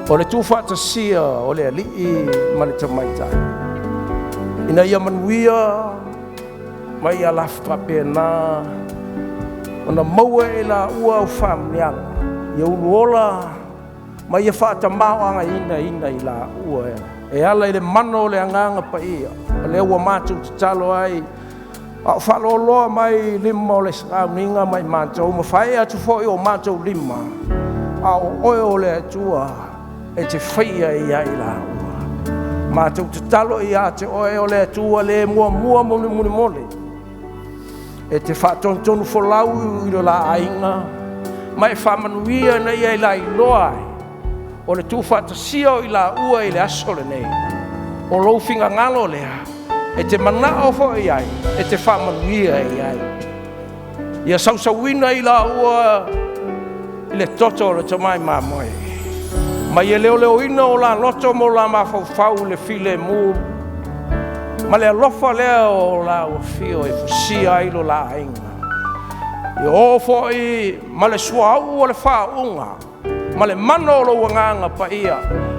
o le tuufaatasia o le alii ma le tamaitai, ina ia manuia ma ia lafo faapena ona maua e laua au faamanuiaga, ia uluola ma ia faatamāoagaina ina i laua e ala i le mana o le Agaga Paia, o lea ua matou tatalo ai, a o faaloloa mai lima o le sauniga mai matou, ma faaee atu foi o matou lima, a o oe o le Atua e te faia ia i laua. Matou tatalo ia te oe o le Atua le muamua ma le mulimuli, e te faatonutonu folau i lo la aiga, ma e faamanuia ina ia lailoa ai o le tuufaatasia o i laua i le aso lenei, o lou finagalo lea e te manao foi ai, e te faamanuia i ai. Ia sausauina i laua i le toto o le tamai mamoe, ma ia leoleoina o la loto ma o la mafaufau le filemu ma le alofa lea o la afio e fusia ai lo la aiga. Ia o foi ma le suauu o le faauuga ma le mana o lou Agaga Paia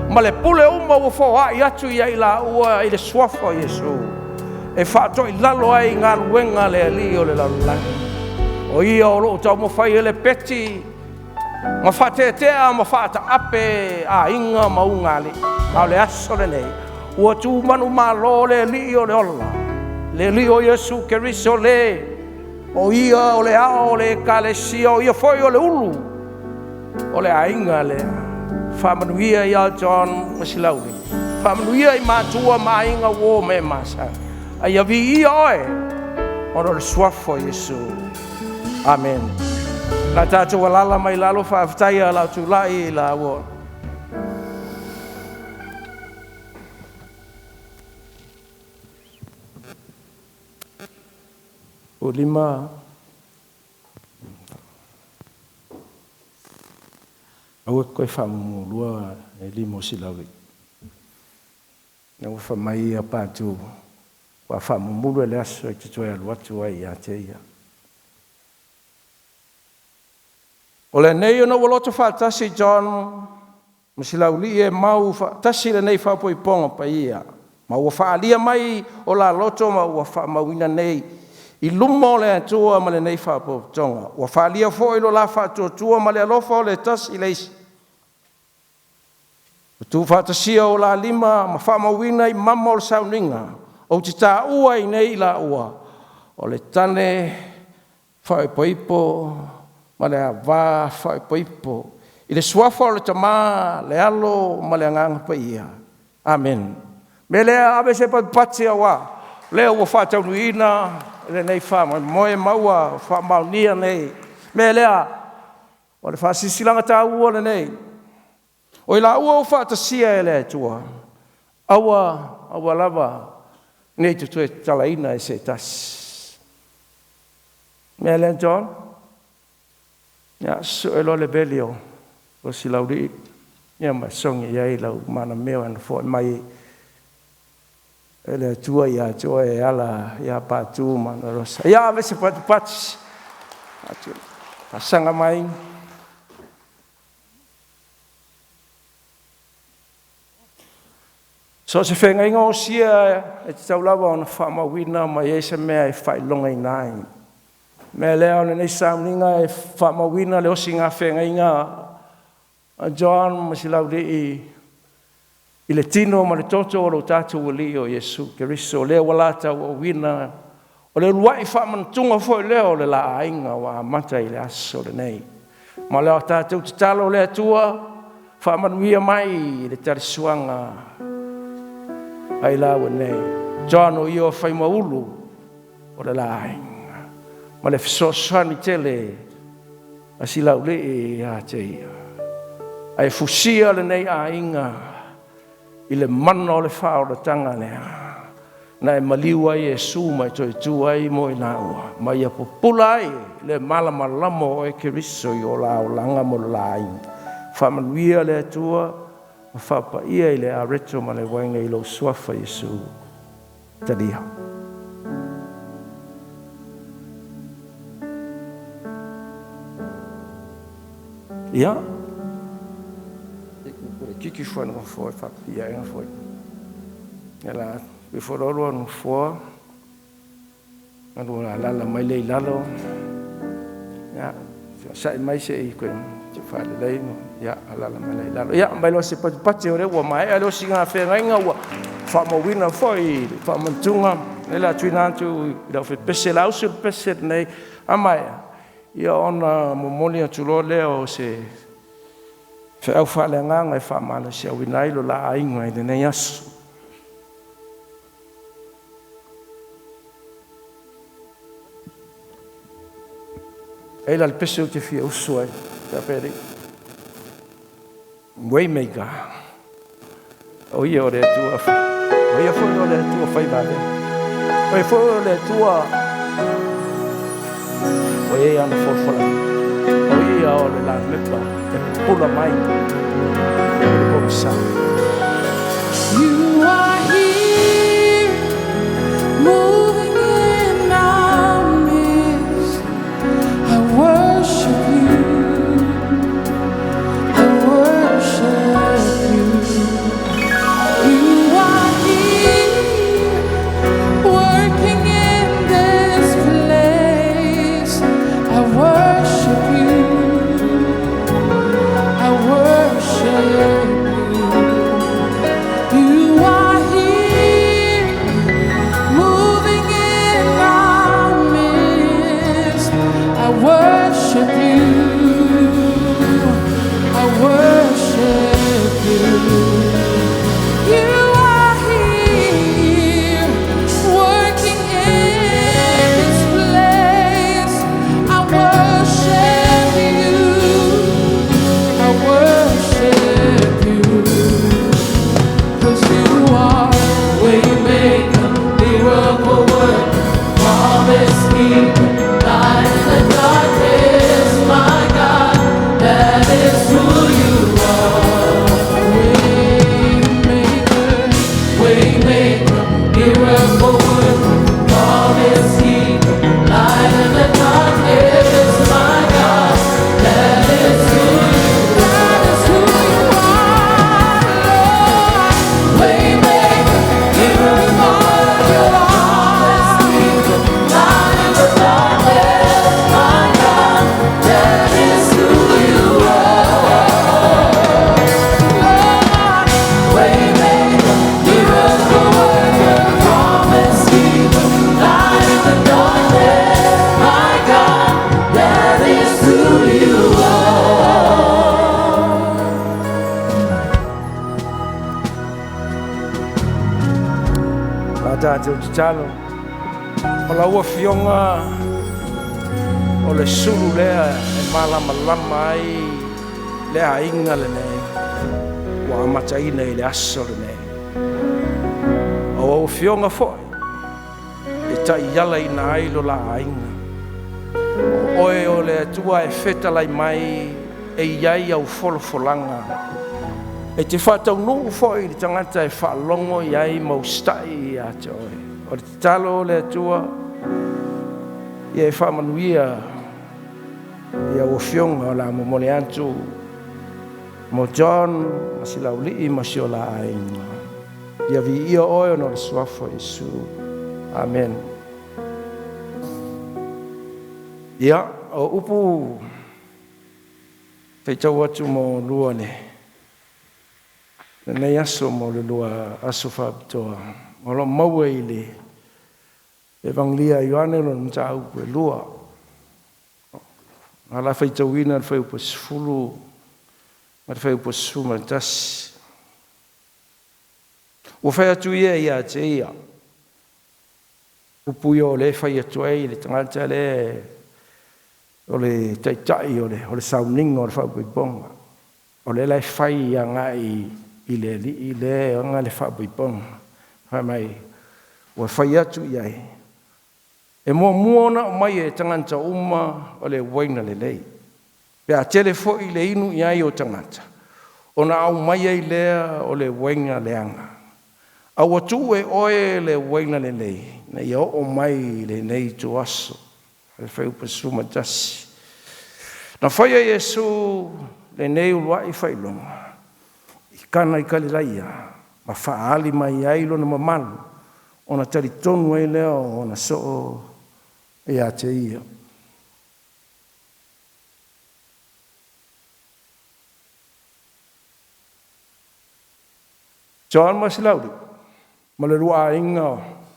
ma le pule uma ua foai atu ia i laua i le suafa o Iesu, e faatoilalo ai galuega a le Alii o le lalolagi. O ia o loo taumafai e lepeti ma faatetea ma faataape aiga ma ulugalii, a o le aso lenei ua tu manumalo le Alii o le ola, le Alii o Iesu Keriso, le o ia o le ao o le Ekalesia, o ia foi o le ulu o le aiga lea. Faamanuia ia John ma Silauli, faamanuia i matua ma aiga uo ma e masani, a ia viia oe ona o le suafa o Iesu. Amen. La tatou alala mai lalo, faafetai a lau tulai la ua o lima aua koe faamumulua e lima o Silauli. Na ua fai mai ia Patu ua faamumulu e le aso e te toe alu atu ai ia te ia. O lenei ona ua loto faatasi John ma Silauli e mau faatasi lenei faapoipoga paia, ma ua faaalia mai o la loto ma ua faamauina nei i luma o le Atua ma lenei faapotopotoga. Ua faaalia foi lo la faatuatua ma le alofa o le tasi i le isi. Ua tuufaatasia o la lima ma faamauina i mama o le sauniga, ou te taua ai nei i laua o le tane faaipoipo ma le ava faaipoipo i le suafa o le Tama, le Alo ma le Agaga Paia. Amen. Me lea ave se patipati aua lea ua faataunuuina lenei faamoemoe ma ua faamaonia nei. Me lea o le faasisilanga taua lenei, o i laua ua faatasia e le Atua, aua aua lava nei te toe tatalaina e se tasi. Mea lea John, ia sue loa le veli o Silauli, ia ma sogi i ai lau manameo e foi mai e le Atua ia te oe e ala ia Patu ma Ana Rosa. Ia ave se patipati. Fasaga mai. So se whengainga o sia e te taulawa ona whaamauina ma iai se mea e whailonga ai. Mea lea o lenei sauniga e whaamauina le osi ngā whengainga a John ma Silauli. I le tino ma le toto o lo tatou Alii o Iesu Keriso, o lea ua la tauauina, o le uluai faamanatuga foi lea o le la aiga ua amata i le aso lenei. Ma o le tatou tatalo le Atua, faamanuia mai i le talisuaga ai laua nei. John o ia o Faimaulu o le la aiga, ma le fesoasoani tele a Silaulii ia te ia. Ae fusia lenei aiga i le mana o le faaolataga lea, na e maliu ai Iesu ma e toe tu ai mo i laua, ma ia pupula ai le malamalama o oe Keriso i o la olaga mo le la aiga. Faamanuia le Atua ma faapaia i le areto ma le uaina i lou suafa Iesu. Talia. Ia, kiki foi no foi faapia ina foi. Ia la, i fo lua no foa, na lua la mai le lalo. Ia, sa'i mai se i koe te whaalelei, ia, alala mai le lalo. Ia, mai lo se patipati o le ua mai, a leo singa whengainga ua whaamauina foi, whaamantunga, e la tuina atu i lau pese la usu pese nei, amai, ia ona momoli atu loa lea o se feau faaleagaga e faamalosiauina ai lo la aiga i lenei aso. E la le pese o te fia usu ai, te apere. Waymaker. O ia o le Atua. O ia foi o le Atua fai vave. O ia foi o le Atua. O ia ana folafola. O ia o le la mepa. E pupula mai. E le pogisa. You are here, moving in our midst. I worship you. I worship you. You are here, working in this place. I worship you. I worship you. You are here, moving in our midst. I worship you. I worship you. You are here, working in this place. I worship you. I worship you. 'Cause you are waymaker, miracle worker, promise keeper, light in the darkness, my God, that is who you are. Waymaker, waymaker, miracle worker, promise keeper, light in the darkness, my God, that is who you are. That is who you are, Lord. Waymaker, miracle worker, promise keeper, light in the darkness, my God, that is who you are. Lord, waymaker, miracle worker, promise keeper, light in the darkness, my God, that is who you are. La tātou tatalo. O lau afioga o le sulu lea e malamalama ai le aiga lenei. Ua amataina i le aso lenei. O au afioga foi e taiala ina ai lo la aiga. O oe o le Atua e fetalai mai e iai au folafolaga. E te faataunuu foi i le tagata e faalogo i ai ma usitai ia te oe. O le tatalo o le Atua, ia e faamanuia ia ua afioga o le a momoli atu mo John ma Silaulii ma si o la aiga. Ia viia oe ona o le suafa o Iesu. Amen. Ia, o upu faitau atu mo lua le Lenei aso mo le lua aso faapitoa, o lo o maua i le Evagelia a Ioane lona mataupu e lua. O le a faitauina le fuaiupu e 10 ma le fuaiupu e 11. Ua fai atu ia ia te ia, upu ia o lea e fai atu ai le tagata lea o le taitai o le sauniga o le faapoipoga. O lea la e fai agai i le alii lea e ona le faapoipoga. Fai mai, ua fai atu i ai, e muamua ona aumai e tagata uma o le uaina lelei. Pe a tele foi le inu i ai o tagata, ona aumai ai lea o le uaina leaga. A ua tuu e oe le uaina lelei, ina ia oo mai i lenei ituaso. Le fuaiupu 11. Na faia e Iesu lenei uluai faailoga i Kana i Kalilaia, ma faaali mai ai lona mamalu, ona talitonu ai lea o ona soo ia te ia. John ma Silauli, ma le lua aiga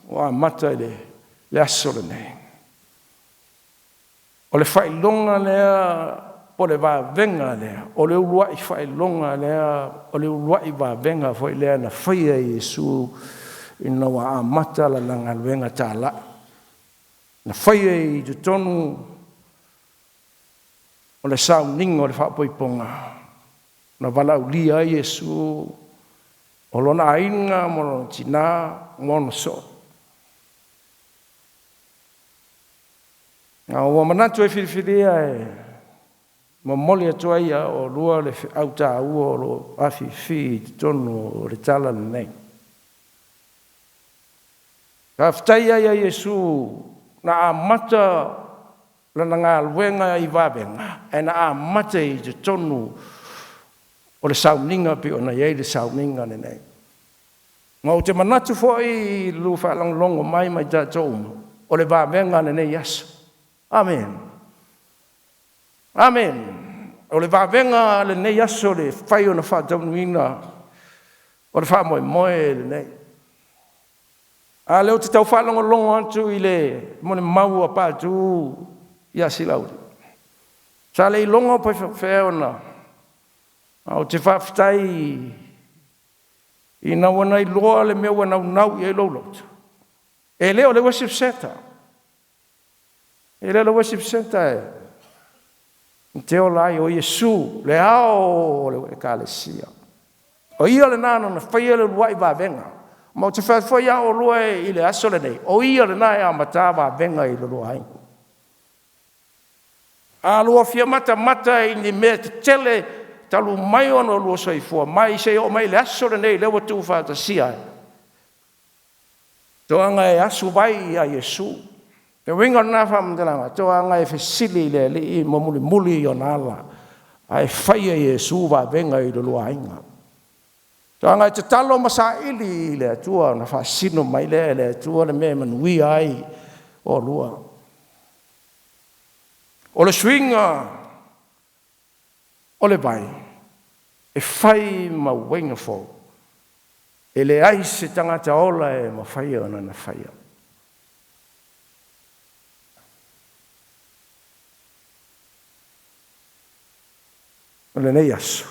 o amata i le aso lenei. O le faailoga lea po o le vavega lea, o le uluai faailoga lea, o le uluai vavega foi lea na faia e Iesu ina ua amata lana galuega talai. Na faia i totonu o le sauniga o le faapoipoga na valaaulia ai Iesu o lona aiga ma lona tina ma ona soo. A ua manatu e filifilia e momoli atu ai ia oulua le feau taua o lo o afifi i totonu o le tala lenei. Faafetai ai ia Iesu na amata lana galuega i vavega, ae na amata i totonu o le sauniga pei ona i ai le sauniga lenei. Ma ou te manatu foi i le faalogologo mai ma i tatou uma, o le vavega lenei aso. Amen. Amen. O le vavega lenei aso le fai ona faataunuuina o le faamoemoe lenei. A lea ou te tau faalogologo atu i le molimau a Patu ia Silauli, sa le iloga pe faapefea ona, ae ou te faafetai ina ua na iloa le mea ua naunau i ai lou loto. E le o le worship center. E le o le worship center e te ola ai, o Iesu, le ao o le Ekalesia. O ia lena na faia le uluai vavega. Ma ou te fai atu foi ia oulua i le aso lenei, o ia lena e amata vavega i lo lua aiga. A lua fia matamata i ni mea tetele talu mai ona lua soifua mai seia oo mai i le aso lenei lea ua tuufaatasia ai, toaga e asu vai ia Iesu. Le uiga o lena faamatalaga, toaga e fesili i le Alii ma mulimuli i ona ala, ae fai e Iesu vavega i lo lua aiga. Toaga e tatalo ma saili i le Atua ona faasino mai lea e le Atua le mea e manuia ai oulua. O le suiga o le vai e fai ma uaina fou, e leai se tagata ola e mafai ona na faia. O lenei aso,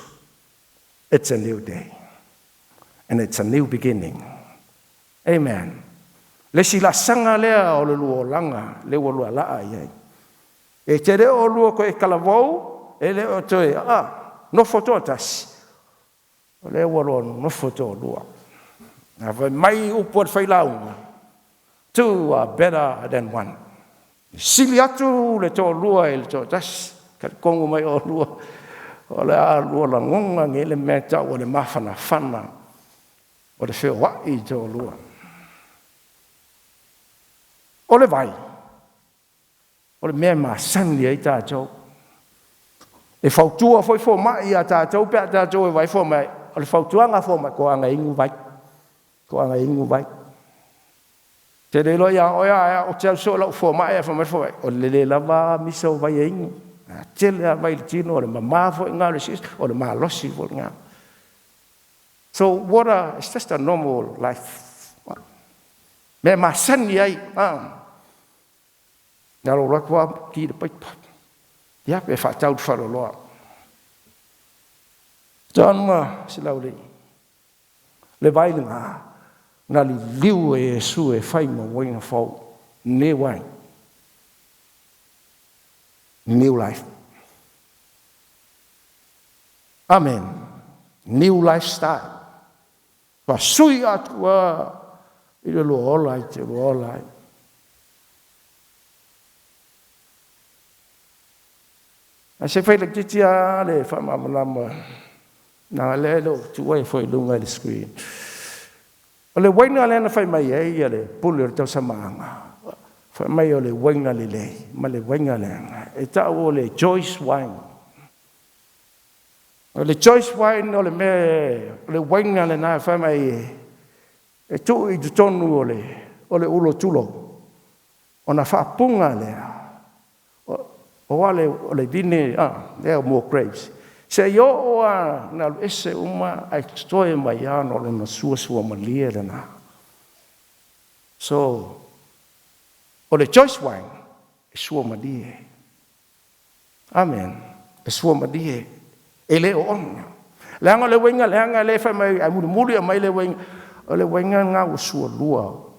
it's a new day and it's a new beginning. Amen. Le isi laasaga lea o le lua olaga lea ua lua laa i ai. E te le o lua toe talavou, e le o toe nofo toatasi, o lea ua lua nonofo toalua. A fai mai upu a le failauga, two are better than one. E sili atu le toalua i le toatasi. Talitonu mai oulua, o le a lua lagona nei le mea e tau o le mafanafana o le feoai i toalua. O le vai, o le mea e masani ai tatou. E fautua foi fomai ia tatou pe a tatou e vai fomai. O le fautuaga a fomai, toaga e inu vai. Toaga e inu vai. Te le iloa ia oe a ou te alu soo i lau fomai ae fai mai le fomai, o le le lava a misa o vai e inu. A tele lava vai i le tino, o le mama foi lena o le siasi, o le malosi foi lena. So water is just a normal life. Mea masani ai. Na lou atu lava ki le paipa. Ia, pe faatau le faleoloa. John ma Silauli. Le vai lena, na liliu e Iesu e fai ma uaina fou. New wine. New life. Amen. New lifestyle. Faasui atu a i le lua ola i te lua ola ai. Ae se fai laitiiti lava le faamalamalama leaga lea e le o tuua ai foi i luga i le screen. O le uaina lea na fai mai ai le pule o le tausamaaga, fai mai o le uaina lelei ma le uaina leaga, e tau o le Joyce wine. O le Joyce wine o le mea, o le uaina lena fai mai e tuu i totonu o le ulo tulou, ona faapuga lea, o ale o le vine, lea mo grapes. Se i oo lava na alu ese uma ae totoe mai lava ona o lona suasua malie lena. So, o le Joyce wine, e sua malie. Amen. E sua malie. E le oona. Leaga o le uaina leaga lea e fai mai, ae mulimuli aumai le uaina, o le uaina lena ua sualua.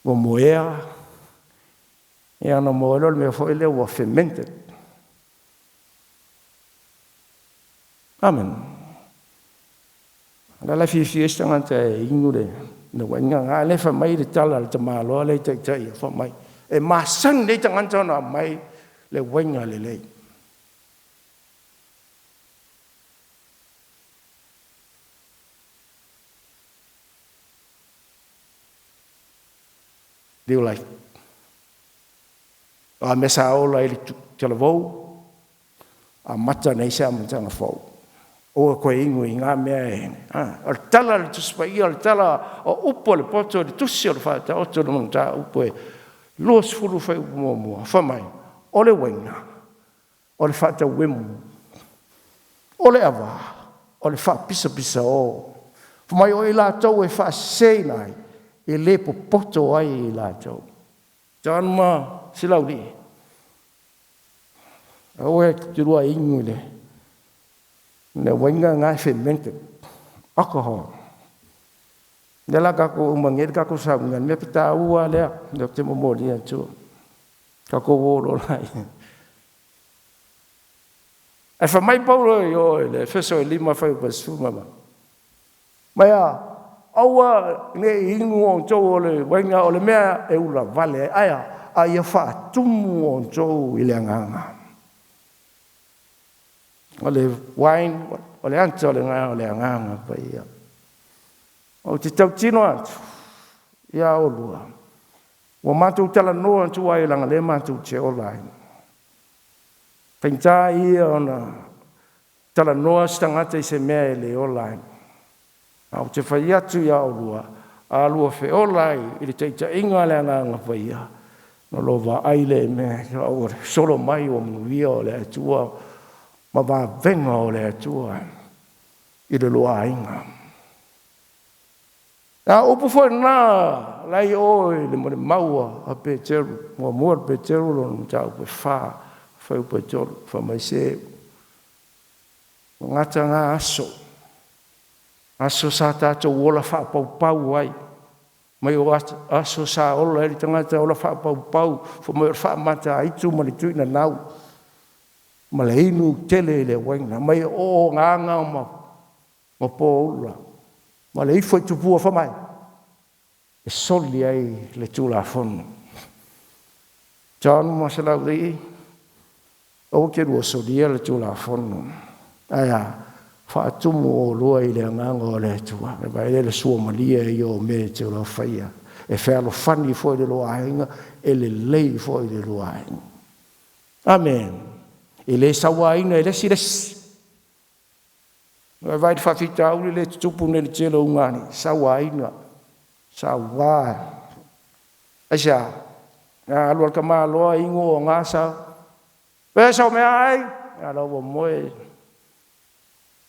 Ua moea, ia ona moea lea o le mea foi lea ua fermented. Amen. O le ala e fiafia ai se tagata e inu le uaina lena, lea e fai mai le tala a le tamaloa lea e taitai, fai mai, e masani nei tagata ona aumai le uaina lelei. New life. O a mea sa ola i le talavou, amata nei se amataga fou. Aua e toe inu i na mea e... O le tala a le Tusi Paia, o le tala o upu a le poto i le tusi o le Faataoto i le mataupu e 20 fuaiupu muamua, fai mai, o le uaina, o le faatauemu, o le ava, o le faapisapisao. Fai mai o i latou e faaseseina ai, e le popoto ai i latou. John ma Silauli, aua e te lua inu i le uaina lena e fermented, alcohol. Lea la tatou uma nei le tatou sauniga, le mea taua lea, lea ou te momoli atu. Tatou o loa la. Ae fai mai Paulo i o i le Efeso e 5 fuaiupu 18. Mai a, aua ne i inu outou o le uaina o le mea e ulavale ai, ae a ia faatumu outou i le agaga. O le wine, o le ata o le agaga o le agaga paia. Ou te tautino atu ia olua, ua matou talanoa atu ai leaga lea matou te ola ai. Faigata ia ona talanoa se tagata i se mea e le ola ai. A ou te fai atu ia olua, a lua feola ai i le taitaiga a le agaga paia, na lo vaai le mea, ua solo mai ua manuia o le Atua ma vavega o le Atua i le lua aiga. A upu foi lena lai o i le molimau a Peteru, muamua le Peteru lona mataupu e 4, fuaiupu e 3, fai mai se gata ngā aso, aso sa tātou ola whaapaupau ai, mai o aso sa ola e le tagata ola whaapaupau, fai mai o le whaamata aitu ma le tuina nau, ma le inu tele i le uaina, mai o ngā ma pō ula, ma le ifo i tupua fai mai, e soli ai le Tulafono. John ma Selauli, aua ke lua solia le Tulafono. Ae a, faatumu o lua i le agaga o le Atua. E vai le sua malie i o mea te ola whaia. E fealofani foi le lua aiga, e lelei foi le lua aiga. Amen. E le sauaina e lesi lesi. E vai le faafitauli le tutupu nei le tele o ugani, sauaina, sauā. Aisea, a alu al ka maloa ingo o ngā sa. Pe sau mea ai, a lau ua moe,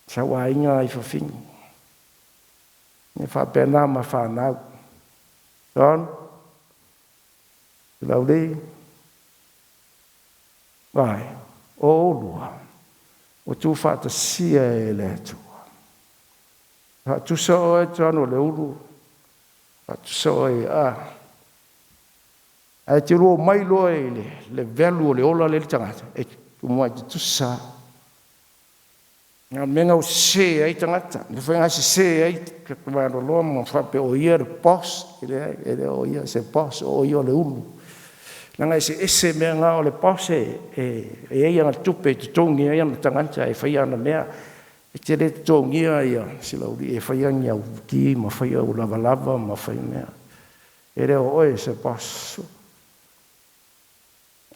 sauaina ai fafini. E faapena ma fanau. John, Lauli, vai, o oulua, ua tuufaatasia e le Atua. Faatusa oe John o le ulu, faatusa oe a. Ae te lua omai loa i le value o le ola lea i le tagata, e muai tutusa. Na mea na o sese ai tagata, le faiga sese ai maloloa ma faapea o ia le boss, e leai, e le o ia se boss, o ia o le ulu. Leaga e eseese mea na, o le boss e i ai ana tupe e totogi ai ana tagata e faia ana mea. E te le totogia ia Selauli e faia ni au ki ma faia au lavalava ma faia mea. E le o oe se boss.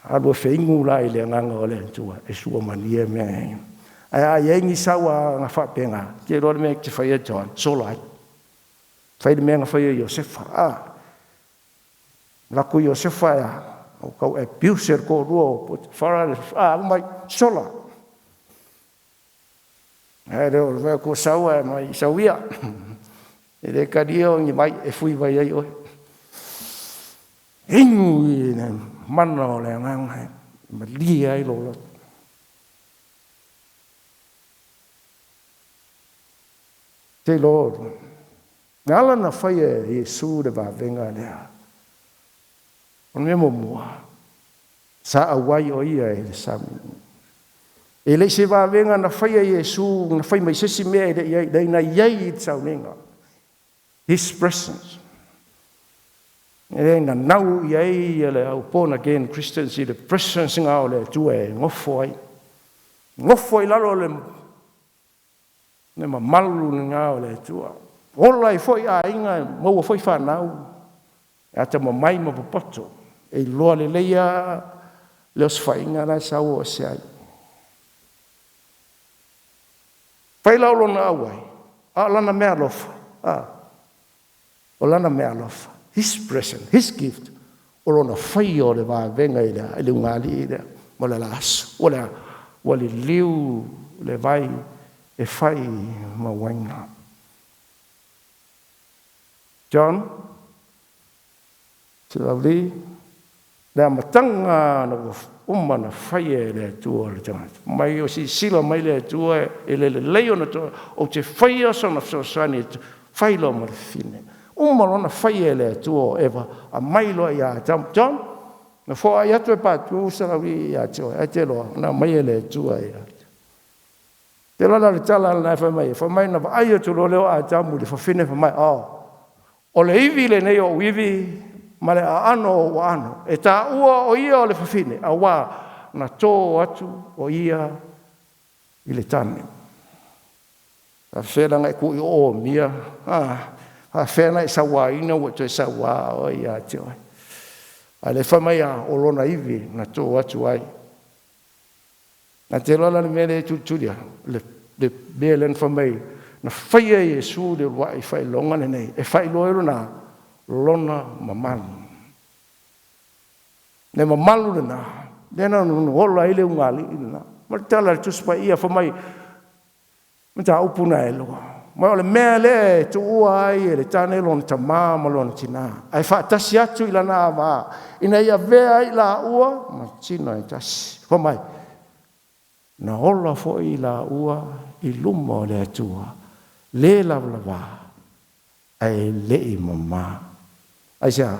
Alu e feinu la i le agaga o le Atua e suamalie mea e. Ae a i ai ni sauaga faapena, te iloa le mea e te faia John, sola ai. Fai le mea na faia Iosefa. Lako Iosefa e a, o kau abuse le toalua o Potifara le alu mai, sola. Ae le o le mea ko saua e mai sauia. E le kalia o ni mai e fui mai ai oe. Inu i le mana o le agaga e malie ai lou loto. Te Lord, na ala na faia e Iesu le vavega lea. O le mea muamua, sa auai o ia i le sami. E le se vavega na faia e Iesu, na fai mai se isi mea e le i ai, le na i ai i le sauniga. His presence. E le na nau i ai le au born again Christians i le presence nga o le Atua e gofo ai. Gofo ai lalo le mamalu nga o le Atua. Ola ai foi aiga, maua foi whanau, e ata mamai ma popoto. E iloa lelei a le osofaiga la e sau o se ai. Fai lau lona auai, a o lana mea alofa. O lana mea alofa. His present, his gift. O lona faia o le vavega i le ugalii lea, ma le la aso. Ua le a, ua liliu le vai e fai ma uaina. John, Selauli, le amataga na ua uma na faia e le Atua le tagata. Mai o sisila mai le Atua e le lelei ona toa, o te faia sona fesoasoani e fai loa ma le fine. Uma lona faia e le Atua o Eva, a mai loa ia Adamu. John, na foai atu e patu Selauli ia te oe, ai te loa, na mai e le Atua ia. Te loa la le tala na e fai mai na vaai atu loa leo Adamu i le fafine fai mai, o le ivi lenei o ivi, ma le aano o aano. E tā ua o ia o le fafine, a wā, na tō atu o ia i le tane. A whena ngai ku i o mia, a whena i sawa ina ua toe sawa o ia te oe. A le whamai a o lona ivi na tō atu ai. Na te loa la le mea le tutulia, le mea le whamai, na whaia Iesu le rua i whailonga lenei, e whailoa e lona, lona mamalu. Le mamalu lena, lena no hola i le ungali lena. Ma le tala le tusipa ia whamai, ma tā upu na e loa. Ma o le mea le e tuua ai e le tane lona tamā ma lona tinā. Ai whaatasi atu i lana avā. Ina ia vea i la ua, ma tino e tasi. Whamai, na ola foi i la ua i luma o le Atua. Le lavalava, ai le i mama. Ai sea,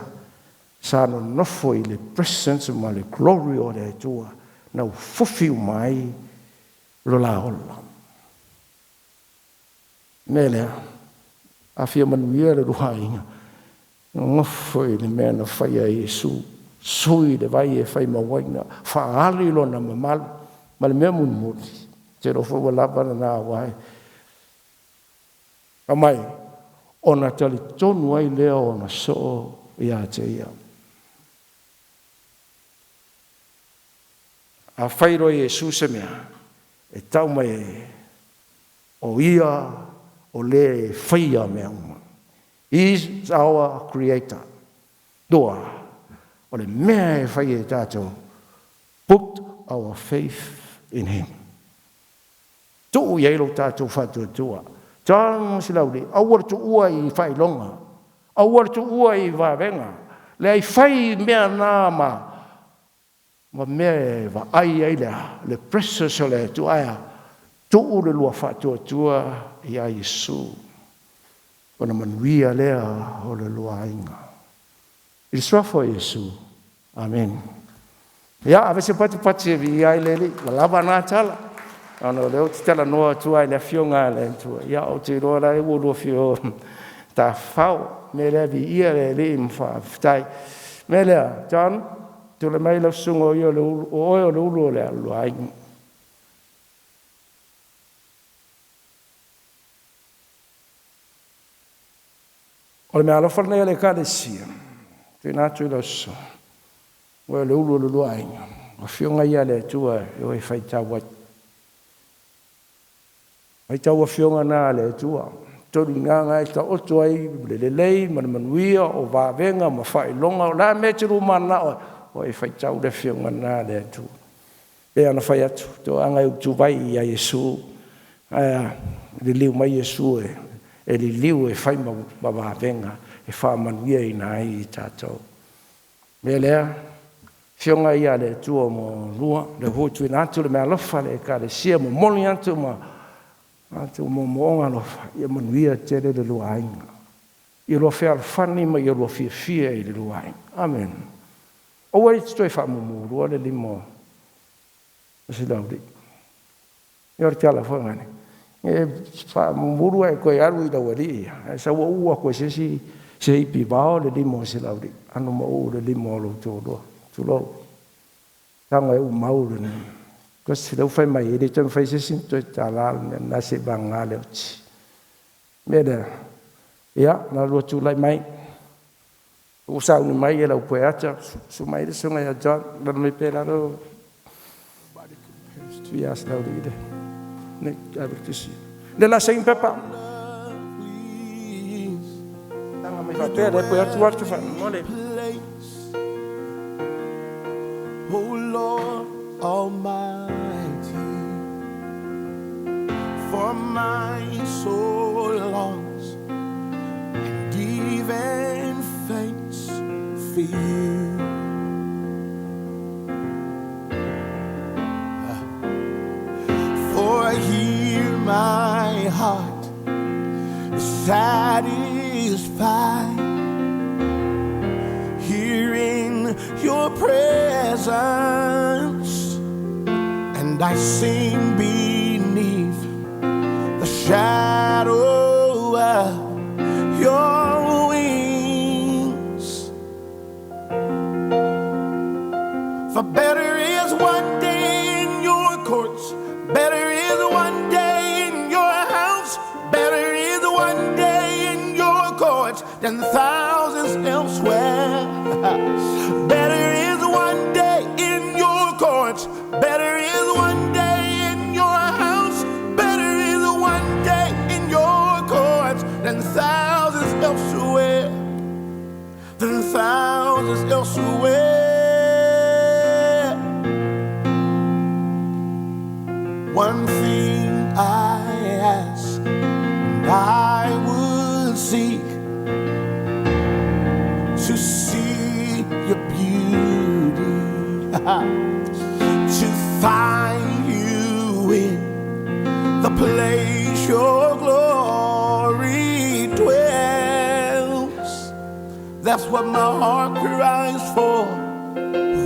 sa nonofo i le presence ma le glory o le Atua. Na ufufi umai lo la ola. Mea lea, a fia manuia le ruhainga. Ngofo i le mea na whaia Iesu. Sui le vai e whai mawaina. Whaali lona mamalu. Ma le mea mulimuli. Te rofo ua lava na nā wai. A mai, ona tali tonu ai lea ona soo ia te ia. A whairo Iesu se mea, e tau mai e, o ia o le whaia mea uma. He is our creator. Doa, o le mea e whai e tātou, put our faith in him. Tuu i ai lo tātou whatuatua. John Silauli, aua le tuua i faailoga, aua le tuua i vavega, leai fai mea na ma ma mea e vaai ai le a, le precious o le Atua, ae a? Tuu le lua faatuatua ia Iesu, ona manuia lea o le lua aiga. I le Suafa o Iesu. Amene. Ia, ave se patupati e viia ai le Alii, ua lava na tala, ona o lea ou te talanoa atu lava i le Afioga a le Atua, ia ou te iloa la ua lua fia o tafafao. O le mea lea, viia le Alii ma faafetai. O le mea lea, John, tulai mai lau susuga o oe o le ulu o le aiga. O le meaalofa lenei a le Ekalesia, tuuina atu i lau susuga, o oe o le ulu o le lua aiga, o afioga ia a le Atua e o e faitau ai. Faitau afioga na a le Atua, tolu i ina na e taoto ai le lelei ma le manuia o vavega ma faailoga, o le a mea e te lua mananao ai, o e faitau le afioga lena a le Atua. Pei ona fai atu, toaga e utuvai ia Iesu, ae a, liliu mai Iesu e liliu e fai ma vavega e faamanuiaina ai i tatou. O le mea lea, Afioga ia a le Atua mo oulua, o lea foi ua tuuina atu le meaalofa a le Ekalesia, momoli atu ma atu moomooga alofa, ia manuia tele le lua aiga. Ia lua fealofani ma ia lua fiafia i le lua aiga. Amene. Aua e te toe faamumu le lima o Silauli. Ia o le tala foi lena. E faamumulu ae toe alu i lau alii ia, ae sau ua uu atu e se isi se ipi vao le lima o Silauli, ano ma uu le lima o lou toalua. Tulou. Taga e umau le kasi lea ua fai mai e le toe mafai e se isi ona toe tala le mea lena seivagana le oti. Mea lea, ia, na lua tulai mai, ua sauni mai e lau pueata, susu mai le susuga ia John, lalo mai pea i lalo, ia Silauli le, ne, ave le tusi. Le la saini pepa. Tanga mai faapea, le pue atu atu faamolemole. O Lord Almighty, for my soul longs and even faints for you. For here my heart is satisfied, here in your presence, and I sing beneath the shadow of your wings. For better is one day in your courts, better is one day in your house, better is one day in your courts than thousands elsewhere. Better is one day in your courts, better is one day in your house, better is one day in your courts than thousands elsewhere, than thousands elsewhere. One thing I ask, and I would seek, to see your beauty, to find you in the place your glory dwells. That's what my heart cries for.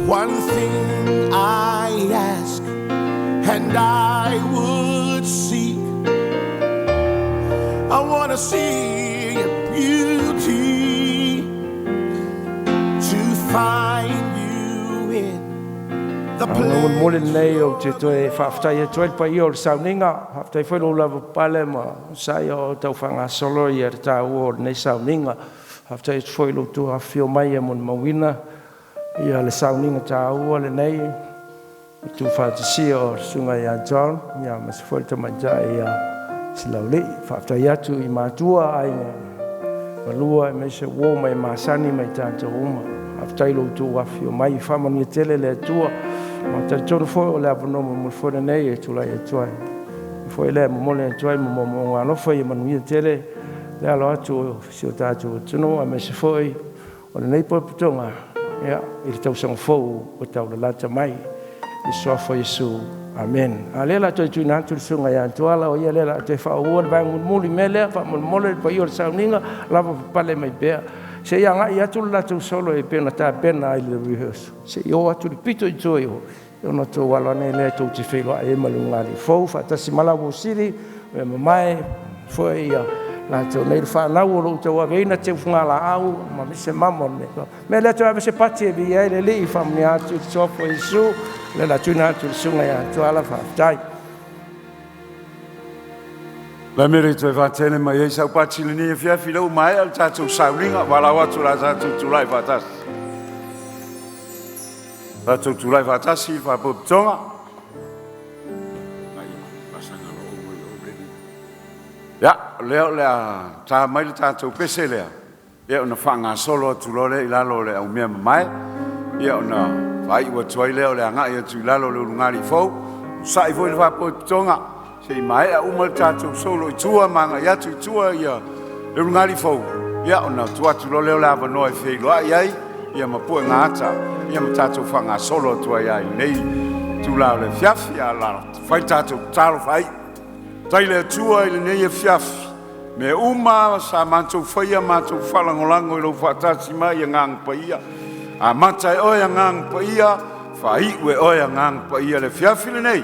One thing I ask, and I would seek, I want to see your beauty, to find you in the Mo place lenei ou te toe faafetai atu ai le paia o le sauniga, faafetai foi lou lava pale ma saia o taufagasolo ia le taua o lenei sauniga. Faafetai atu foi lou tou afifio mai e molimauina ia le sauniga taua lenei, le tuufaatasia o le susuga ia John, ia ma se foi le tamaitai ia Silauli. Faafetai atu i matua aiga malua aemaise uo mai masani mai tatou uma. Faafetai lou tou afifio mai, faamanuia tele le Atua. Ma talitonu foi o le avanoa mulimuli foi lenei e tulai atu ai. Foi lea e momoli atu ai moomooga alofa ia manuia tele le alo atu o si o tatou atunuu aemaise foi o lenei potopotoga ia i le tausaga fou ua taulalata mai. I le Suafa o Iesu. Amen. A lea la toe tuuina atu le susuga ia Tuala, o ia lea la toe faaauaua le vaega mulimuli mea lea, faamolemole le paia o le sauniga, lava papale mai pea. Se i agai atu le latou solo e pei ona tapena ai le rehearsal. Se i o atu le pito i tua i o, ona outou alo ane lea tou te feiloai ai ma le ulugalii fou, faatasi ma lau sili, e mamae foi ia latou nei le fanau o lo o tauaveina teufagalaau ma mise mama o le mea lea. Toe ave se pati e viia ai le Alii, faamanuia atu i le suafa o Iesu, le la tuuina atu i le susuga ia Tuala. Faafetai. La mere toe whātene mai ei sau pati le nia fiafi lau mai al tātou saulinga, walau atu la tātou tulai whātasi. Tātou tulai whātasi, whāpopotonga. Ia, lea o le a tā mai le tātou pese lea. Ia ona faagasolo atu loa lea i lalo o le aumea mamae. Ia ona faaiu atu ai lea o le agai atu i lalo o le ulugalii fou. Sa'i foi le faapotopotoga se i maea uma le tatou solo i tua ma agai atu i tua ia le ulugalii fou. Ia ona tuu atu loa lea o le avanoa e feiloai ai ia ma puega ata ia ma tatou faagasolo atu ai i lenei itula o le afiafi. A la fai le tatou tatalo faaiu. Tai le Atua i lenei afiafi, mea uma sa matou faia, matou faalagolago i lou faatasi mai, Agaga Paia. Amata e oe, Agaga Paia, faaiu e oe, Agaga Paia, le afiafi lenei.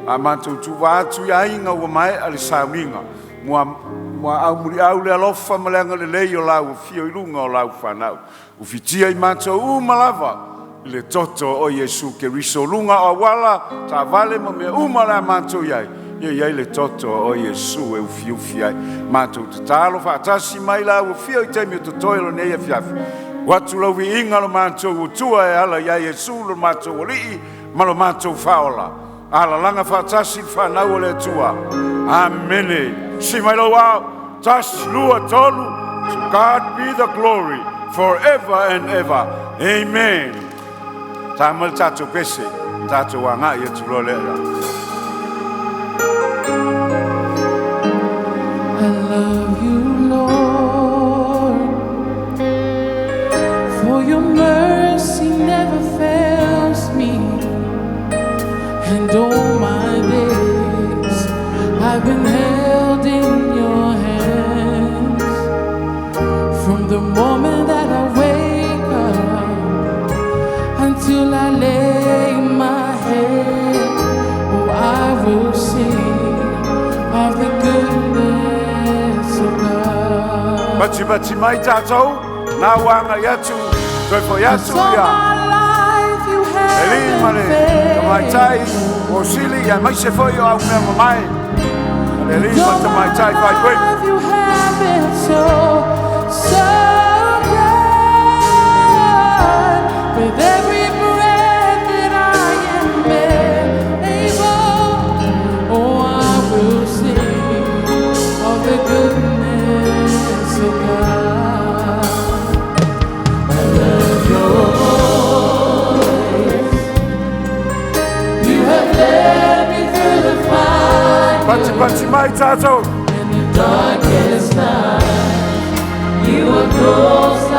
A matou tuva atu i aiga ua maea le sauniga, muaau muliau le alofa ma le agalelei o lau afio i luga o lau fanau. Ufitia i matou uma lava i le toto o Iesu Keriso, luga o auala, taavale ma mea uma o le a matou i ai, ia i ai le toto o Iesu e ufiufi ai. Matou tatalo faatasi mai lau afio i taimi o totoe o lenei afiafi. Ua atu lau viiga lo matou Atua e ala ia Iesu lo matou Alii ma lo matou Faaola. Alalaga faatasi le fanau o le Atua. Amene. Si mai lau ao. 1, 2, 3. To God be the glory forever and ever. Amen. Tā mai le tātou pese, tātou agai atu loa lea. I love you, Lord, for your mercy never fails me, and all my days I've been held in your hands. From the moment that I wake up until I lay my head, oh, I will sing of the goodness of God. Pati pati mai tātou, nā wanga i atu, toe foi atu All ia. my life you have Eli been ma le tamaitai, faithful. o sili, ia mai se foi o au mea mamae. Le eli ma All le my tamaitai fai koe. life you have been so, so good. With every breath that I am able, oh, I will sing of the goodness of God. I love your voice. You have led me through the fire. Pati pati mai tātou. In the darkest night, you are close.